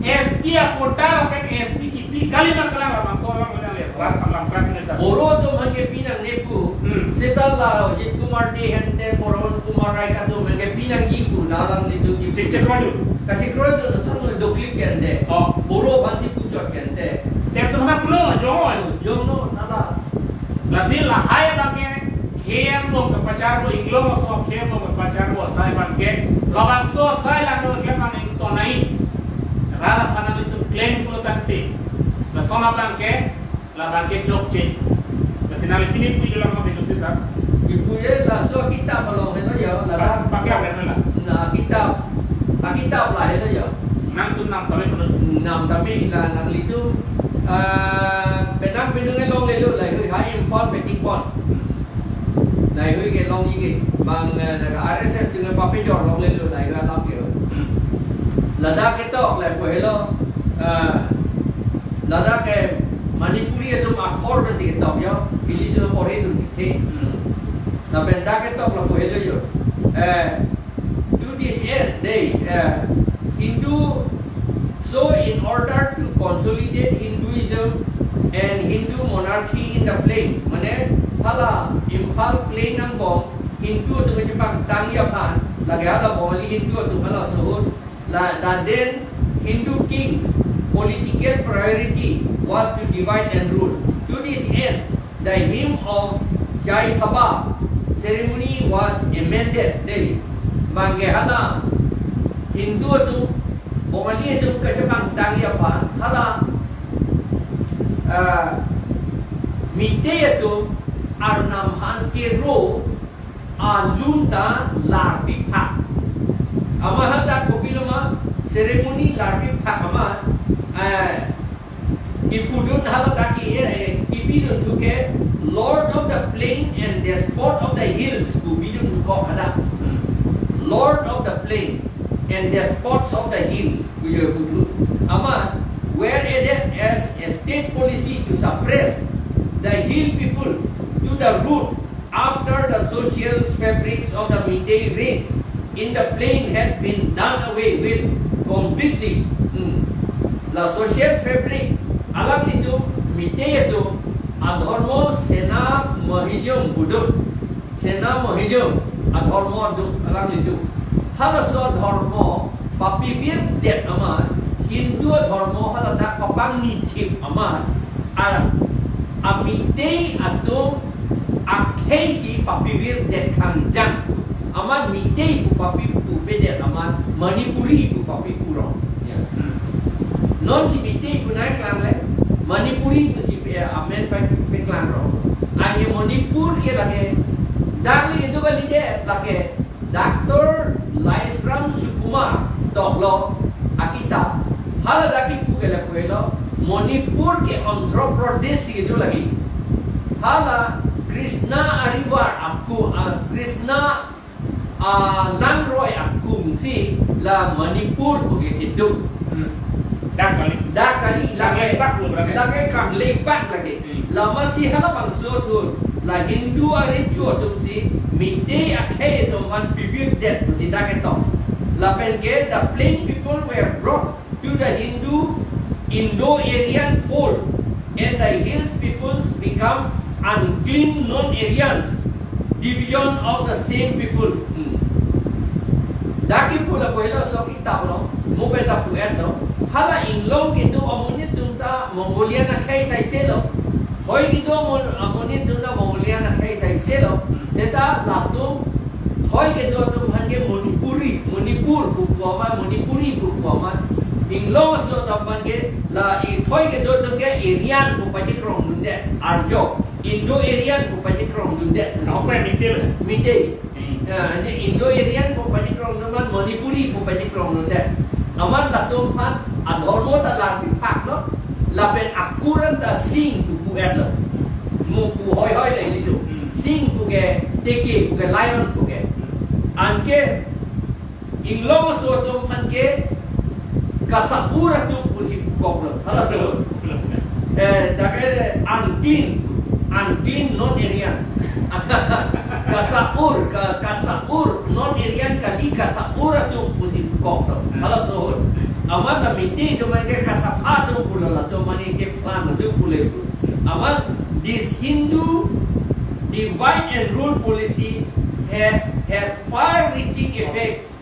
S T a quota lapen S T kipi kali ma kalang labangso alam mana le. Rat alam kan ini sa. Boro atum aphan ke pinangji pu. Hmm. Seta la Ajit Kumar Dey hente, Pawan Kumar Rai atum aphan ke pinangji pu, la alanglitum ke. Cek cek roju. Kachekroi do, lason doklik ke ante. Oh. Boro aphansi puchot ke ante. Tek atum hana pulo, jongoi. Jongno, nala. Lasi lahai abang ke, khei angbong kepacharbo, inglong aso khei angbong kepacharbo asai abang ke, labangso asai langno ke mane tonai. Rat aphan nangtum claim pulo tangte. Lason abang ke, labang ke jokche. Lasi nangli pini pui dolang ma betul sisa. Ipu ye laso kitab along helo ya, ladak. Pakai apa helo la? Na kitab, a kitab la helo ya. Nangtum nam tame pulo. Nam tame la nanglitum, ah, penang penung longlelo lahai ha Imphal meeting pon. Lahai ke longji ke bang, eh, R S S atum papejor longlelo lahai alam ke. Hmm. Ladak ketok lahai helo, ah, ladak ke Manipuri atum akhor berarti ketok yo, ilitum pore dun the. Hmm. Lapen dak ketok lahai helo yo. Eh, to this end, they, uh, Hindu, so in order to consolidate Hinduism and Hindu monarchy in the plain, mane hala Imphal plain angbong Hindu atum kachepangtangji aphan, lake hala Bongali Hindu atum hala sohor, la, the then Hindu king's political priority was to divide and rule. To this end, the hymn of Jai Thaba ceremony was amended. Dei, bang ke hala Hindu atum, Bongali atum kachepangtangji aphan, hala, ah, Meitei atum arnam aphan kero alun ta larpi phak. Amat hadak kopilo ma ceremony larpi phak amat, eh, kipudun hala dak ke, eh, kipidun thu ke Lord of the plain and despot of the hills pu pidun thu kok hadak. Hmm. Lord of the plain and despots of the hill pu ye pu thu. Amat were added as a state policy to suppress the hill people to the root after the social fabrics of the Meitei race in the plain had been done away with completely. Hmm. La social fabric alanglitum Meitei atum adhormo sena mahijong budut. Sena mahijong adhormo duk alanglitum. Halaso adhormo papivirdet amat, Hindu adhormo haladak papangnithip amat, a, a Meitei atum akhei si papivirdet khangjang. Amat Meitei pu papi pu pedet amat Manipuri pu papi purong. Ya. Hmm. Non si Meitei pu nangklang le, Manipuri pu si pe amen pai peklang rong. Anke Manipur ke lake, dak le itu kali de lake, Doctor Laisram Sukumar doklo akita. Hala dak kipu ke lapu helo, Manipur ke Andhra Pradesh si itu lake. Hala Krishna ariver aku, ah, Krishna, ah, langroi akung si la Manipur pu ke keduk. Hmm. Dak kali. Dak kali, lake, lake pak lo berarti. Lake kanglepak lake. Hmm. Lama si halabangso atum, la Hindu arecho atum si, Meitei akhei atum aphan pivirdet pusi dak ketok. Lapen ke the plain people were brought to the Hindu Indo-Aryan fold, and the hills peoples become unclean non-Aryans, division of the same people. Hmm. Dak kipu lapu helo so kitab lo, mo pe ta pu-et lo. Hala inglong kedo amonit atum ta Mongolian akhei saise lo. Thoi kedo amon-, amonit atum ta Mongolian akhei saise lo. Seta latum thoi kedo atum aphan ke Manipuri, Manipur pu pu amat, Manipuri pu pu amat. Inglong aso atum aphan ke la i thoi kedo atum ke Aryan pu pachekrong dunde, Aryo, Indo-Aryan pu pachekrong dunde. Nau pen Meitei. Meitei. Hmm. Ya, ante Indo-Aryan pu pachekrong dun amat, Manipuri pu pachekrong dunde. Amat latum aphan adhormo ta larpi phak lo. Lapen akur anta Singh pu pu-etlo. Mo pu hoi hoi le ilitum. Hmm. Singh pu ke teke pu ke lion pu ke. Hmm. Anke inglong aso atum aphan ke kasa-ur atum pusi pukoklo. Hala so. Eh, dak ke unclean, unclean non-Aryan. Kasa-ur, ka, kasa-ur, non-Aryan kali kasa-ur atum pusi pukoklo. Hala so. Amat na miti atum ke kasapha atum pulo latum mane keplang atum pulo. Amat this Hindu divide and rule policy had, had far-reaching effects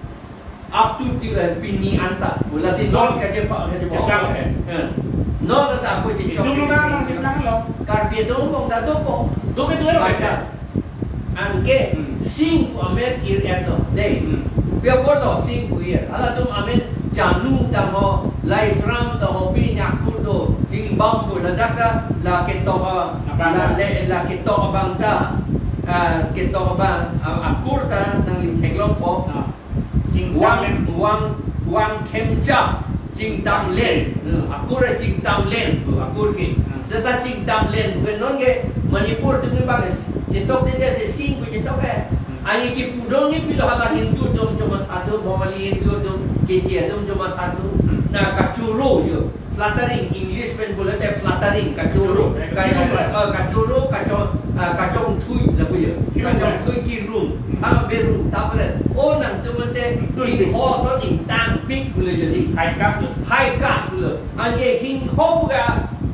up to till, eh, pini anta. Lasi non kachepha, kachepha. Cheplang, eh. Eh. Non anta ako cheplang. Itu lu kan nang cheplanglo. Karbi atum pong, ta atum pong. Atum itu lo. Acha. Anke, hmm, Singh pu amen ir-etlo. Dei. Hmm. Pia apotlo Singh pu ir. Halatum amen Chanu tangho, Laisram tangho, pi nyak kuto, Jingbam pu, ladak ta, la ketok, ah, abang la ta. Le, la ketok abang ta, ah, ketok abang, ah, akur ta nangli theklongpo. Ah. Chingdamlen. Wang, Wang, Wang Khemcham, Chingdamlen. Hmm, akur Chingdamlen, akur ke. Hmm. Seta Chingdamlen, bukan non ke Manipur atum ke bang, chetok te dia se Singh pu chetok eh. Hmm. Ani kipudon ni pilo hala Hindu atum chomatha atum, Bamali Hindu atum, Keche atum chomatha atum. Hmm. Na kachoro jo. Flattering, English pen pulote flattering, kachoro, kachoro, eh, kachoro, kacho-, eh, kachongthui, lapu jo. Kachongthui, kirung. Hmm. Ha, berung, tapret. Oh, nangtum ante, hmm, Singho ason ingtangpik pulo jadi. High caste lo. High caste lo. Anke Singho pu ke,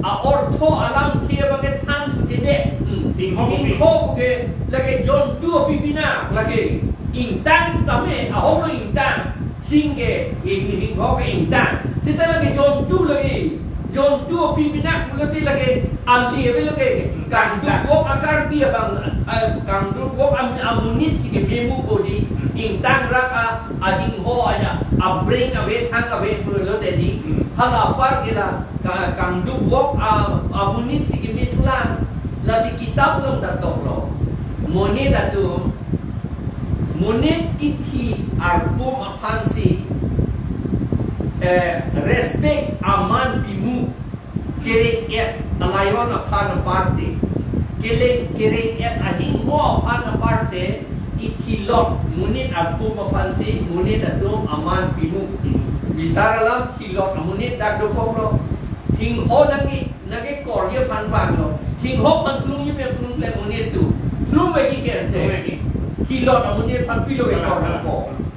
a-ortho alamthe abang ke than thu te de. Hmm. Singho pu ke. Singho pu ke, lake jontu apipi na, lake ingtang tame, ahok lo ingtang. Singh ke, Singh, Singho ke ingtang. Seta lake jontu lake. Jontu apipi na pulote lake, ali ave lake. Kangduk vok a-Karbi abang, eh, kangduk vok am-, amonit si keme mu ko di. Ingtang rak a, a-Singho aja, abring ave, thang ave pulote di. Hala apar ke la, ka-, kangduk vok a, amonit si keme thulang. Lasi kitap along ta toklo. Monit atum, monit kithi arpum aphansi, eh, respect aman pimu, kereng-et a-lion aphan aparte, keleng kereng-et a-Singho aphan aparte, kithilot monit arpum aphansi monit atum aman pimu. Bisar alam thilot amonit dak dokoklo. Singho nangke, nangkekor ji aphan vanglo. Singho aphan klung ji aphan klung le monit atum. Klung bagi ke ante. Klung bagi. Thilot amonit aphan pilo kekor nangpo.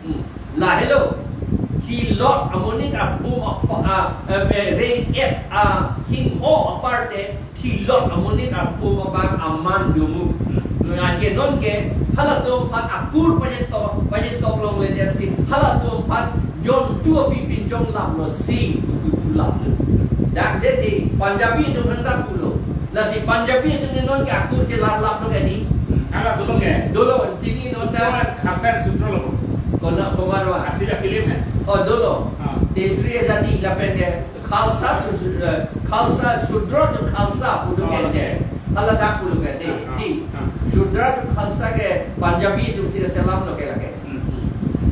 Hmm. Lahelo. Thilot amonit arpum apa, a, eh, eh, reng-et a-Singho aparte, thilot amonit arpum abang aman domu. Anke nonke, halatum aphan akur pajetok, pajetok longle dia si, halatum aphan jontu apipi chonglaplo, Singh pu pu laplo. Dak de di, Punjabi atum hendak pulo. Lasi Punjabi atum nonke akur chelarlaplo ke di. Hala dolo ke? Dolo, chini non dak. Sutro, Khalsa Sutro lo. Kola, komarwa. Asli film hai. Oh, dolo. Ha. Teisri Azadi lapen ke. Khalsa tu, eh, Khalsa, Shudra tu Khalsa pulo ke de. Oh, okay. Hala dak pulo ke de. Ah, ah, di. Ah. Shudra tu Khalsa ke Punjabi atum si selamlo ke lake. Hmm.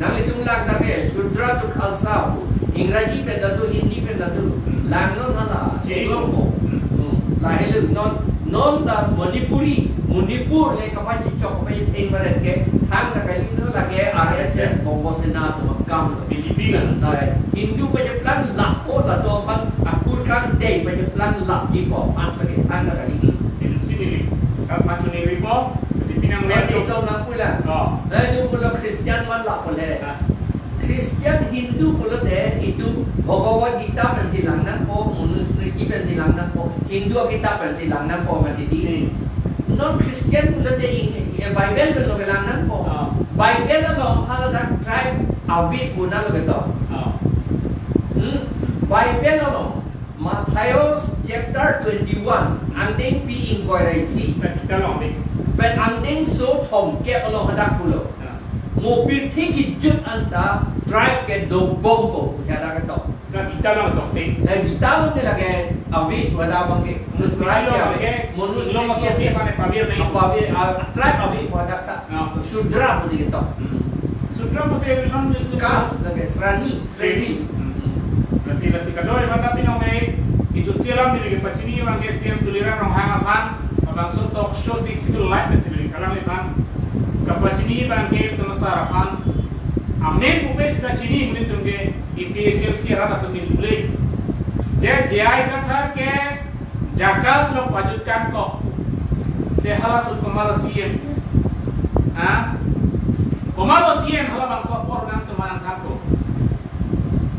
Nanglitum lang dak ke Shudra tu Khalsa pu. Ingraji pen ta do, Hindi pen ta do. Hmm. Langnon hala. Ji. Cheklongpo. Hmm. Hmm. Lahelo non, non ta Manipuri, Manipur le kapachichok, kapachitheng baret ke, thangta kalilo lake R S S, Bongo Sena atum akam lo. B J P kan. Dai, Hindu pacheplang lapo, latum aphan akur kan dei pacheplang lap ji po, aphan pake thangta kali. Hindu si neli, kal pachu neli po, B J P nang. Nanglitum isom nangpulang. Oh. Dai, itum pulo Christian man lapo le. Ah. Christian, Hindu pulote itum Bhagavad Gita pensi lang nangpo, Manusmriti pensi lang nangpo, Hindu akitap pensi lang nangpo mati di. Hmm. Non Christian pulote in, eh, Bible pen lo ke lang nangpo. Ah. Bible along haladak tribe ave pu nanglo ketok. Ah. Hmm? Bible along Matthias chapter twenty-one, angdengpi ingkoi ra isi. Pen kita long dei. Pen angdengso thomkep along hadak pulo. Ya. Mo pirthe kejut anta tribe ke dobompo, pusi hadak ketok. Kita long tok dei. Eh, kita long dei lake ave pu hadak abang ke. Mo tribe ke ave. Mo long masuk ke mana pavir dei. Apa ave, ah, tribe ave pu hadak ta. Ya. Shudra pusi ketok. Hmm. Shudra pusi long itu. Caste lake, sreni, sreni. Hmm. Lasi, lasi kadoi mana pinong dei. Itum selam neli kepachini abang ke C E M Tuliram Ronghang aphan, labangso talk show sixty-two live na sibili kalang aphan. Kapachini abang ke Thomas Sir aphan. Amen pupe sita chini amonit atum ke A P H L C arat atum min pule. Je J I Kathar ke JACAS along pajutkan kok. Te halaso komatlo C E M. Ha? Komatlo C E M halabangso apor nangtum nangthanpo.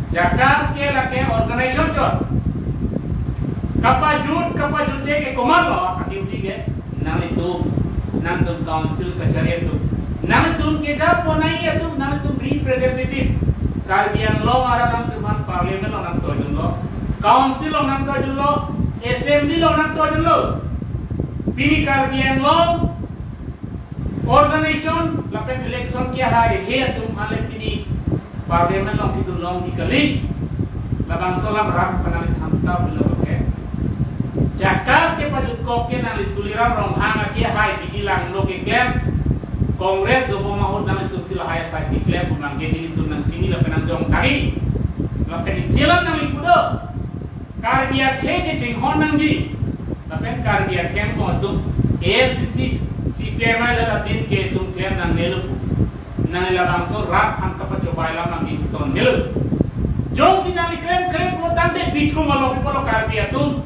JACAS ke lake organization chot. Kapajut, kapajutje ke komatlo a-duty ke nanglitum, nangtum council kachari atum. Nanglitum kejaponai atum, nangtum representative. Karbi Anglong arat nangtum aphan parliament along nangtoidunlo. Council along nangtoidunlo. Assembly along nangtoidunlo. Pini Karbi Anglong organization lapen election kehaihe atum aphan le pini parliament along kedun longji kali. Labangso alam rat pen nanglithan tha pulo ke. JACAS kepajutkok ke nangli Tuliram Ronghang akehai bidi langno keklem. Congress dobom ahut nanglitum si lahai asai keklem pu abangke nelitum nangchini lapen nangjong tangji. Lapen isi alam nangli pu do. Karbi akhei kechinghon nangji. Lapen Karbi akhei angbong atum A S D C, C P I M le adin ke itum klem nangnelo pu. Nangli labangso rat aphan kapachobei alam nangketon nelo. Jongsi nangli klem klem pulo tangte bithum along pulo Karbi atum.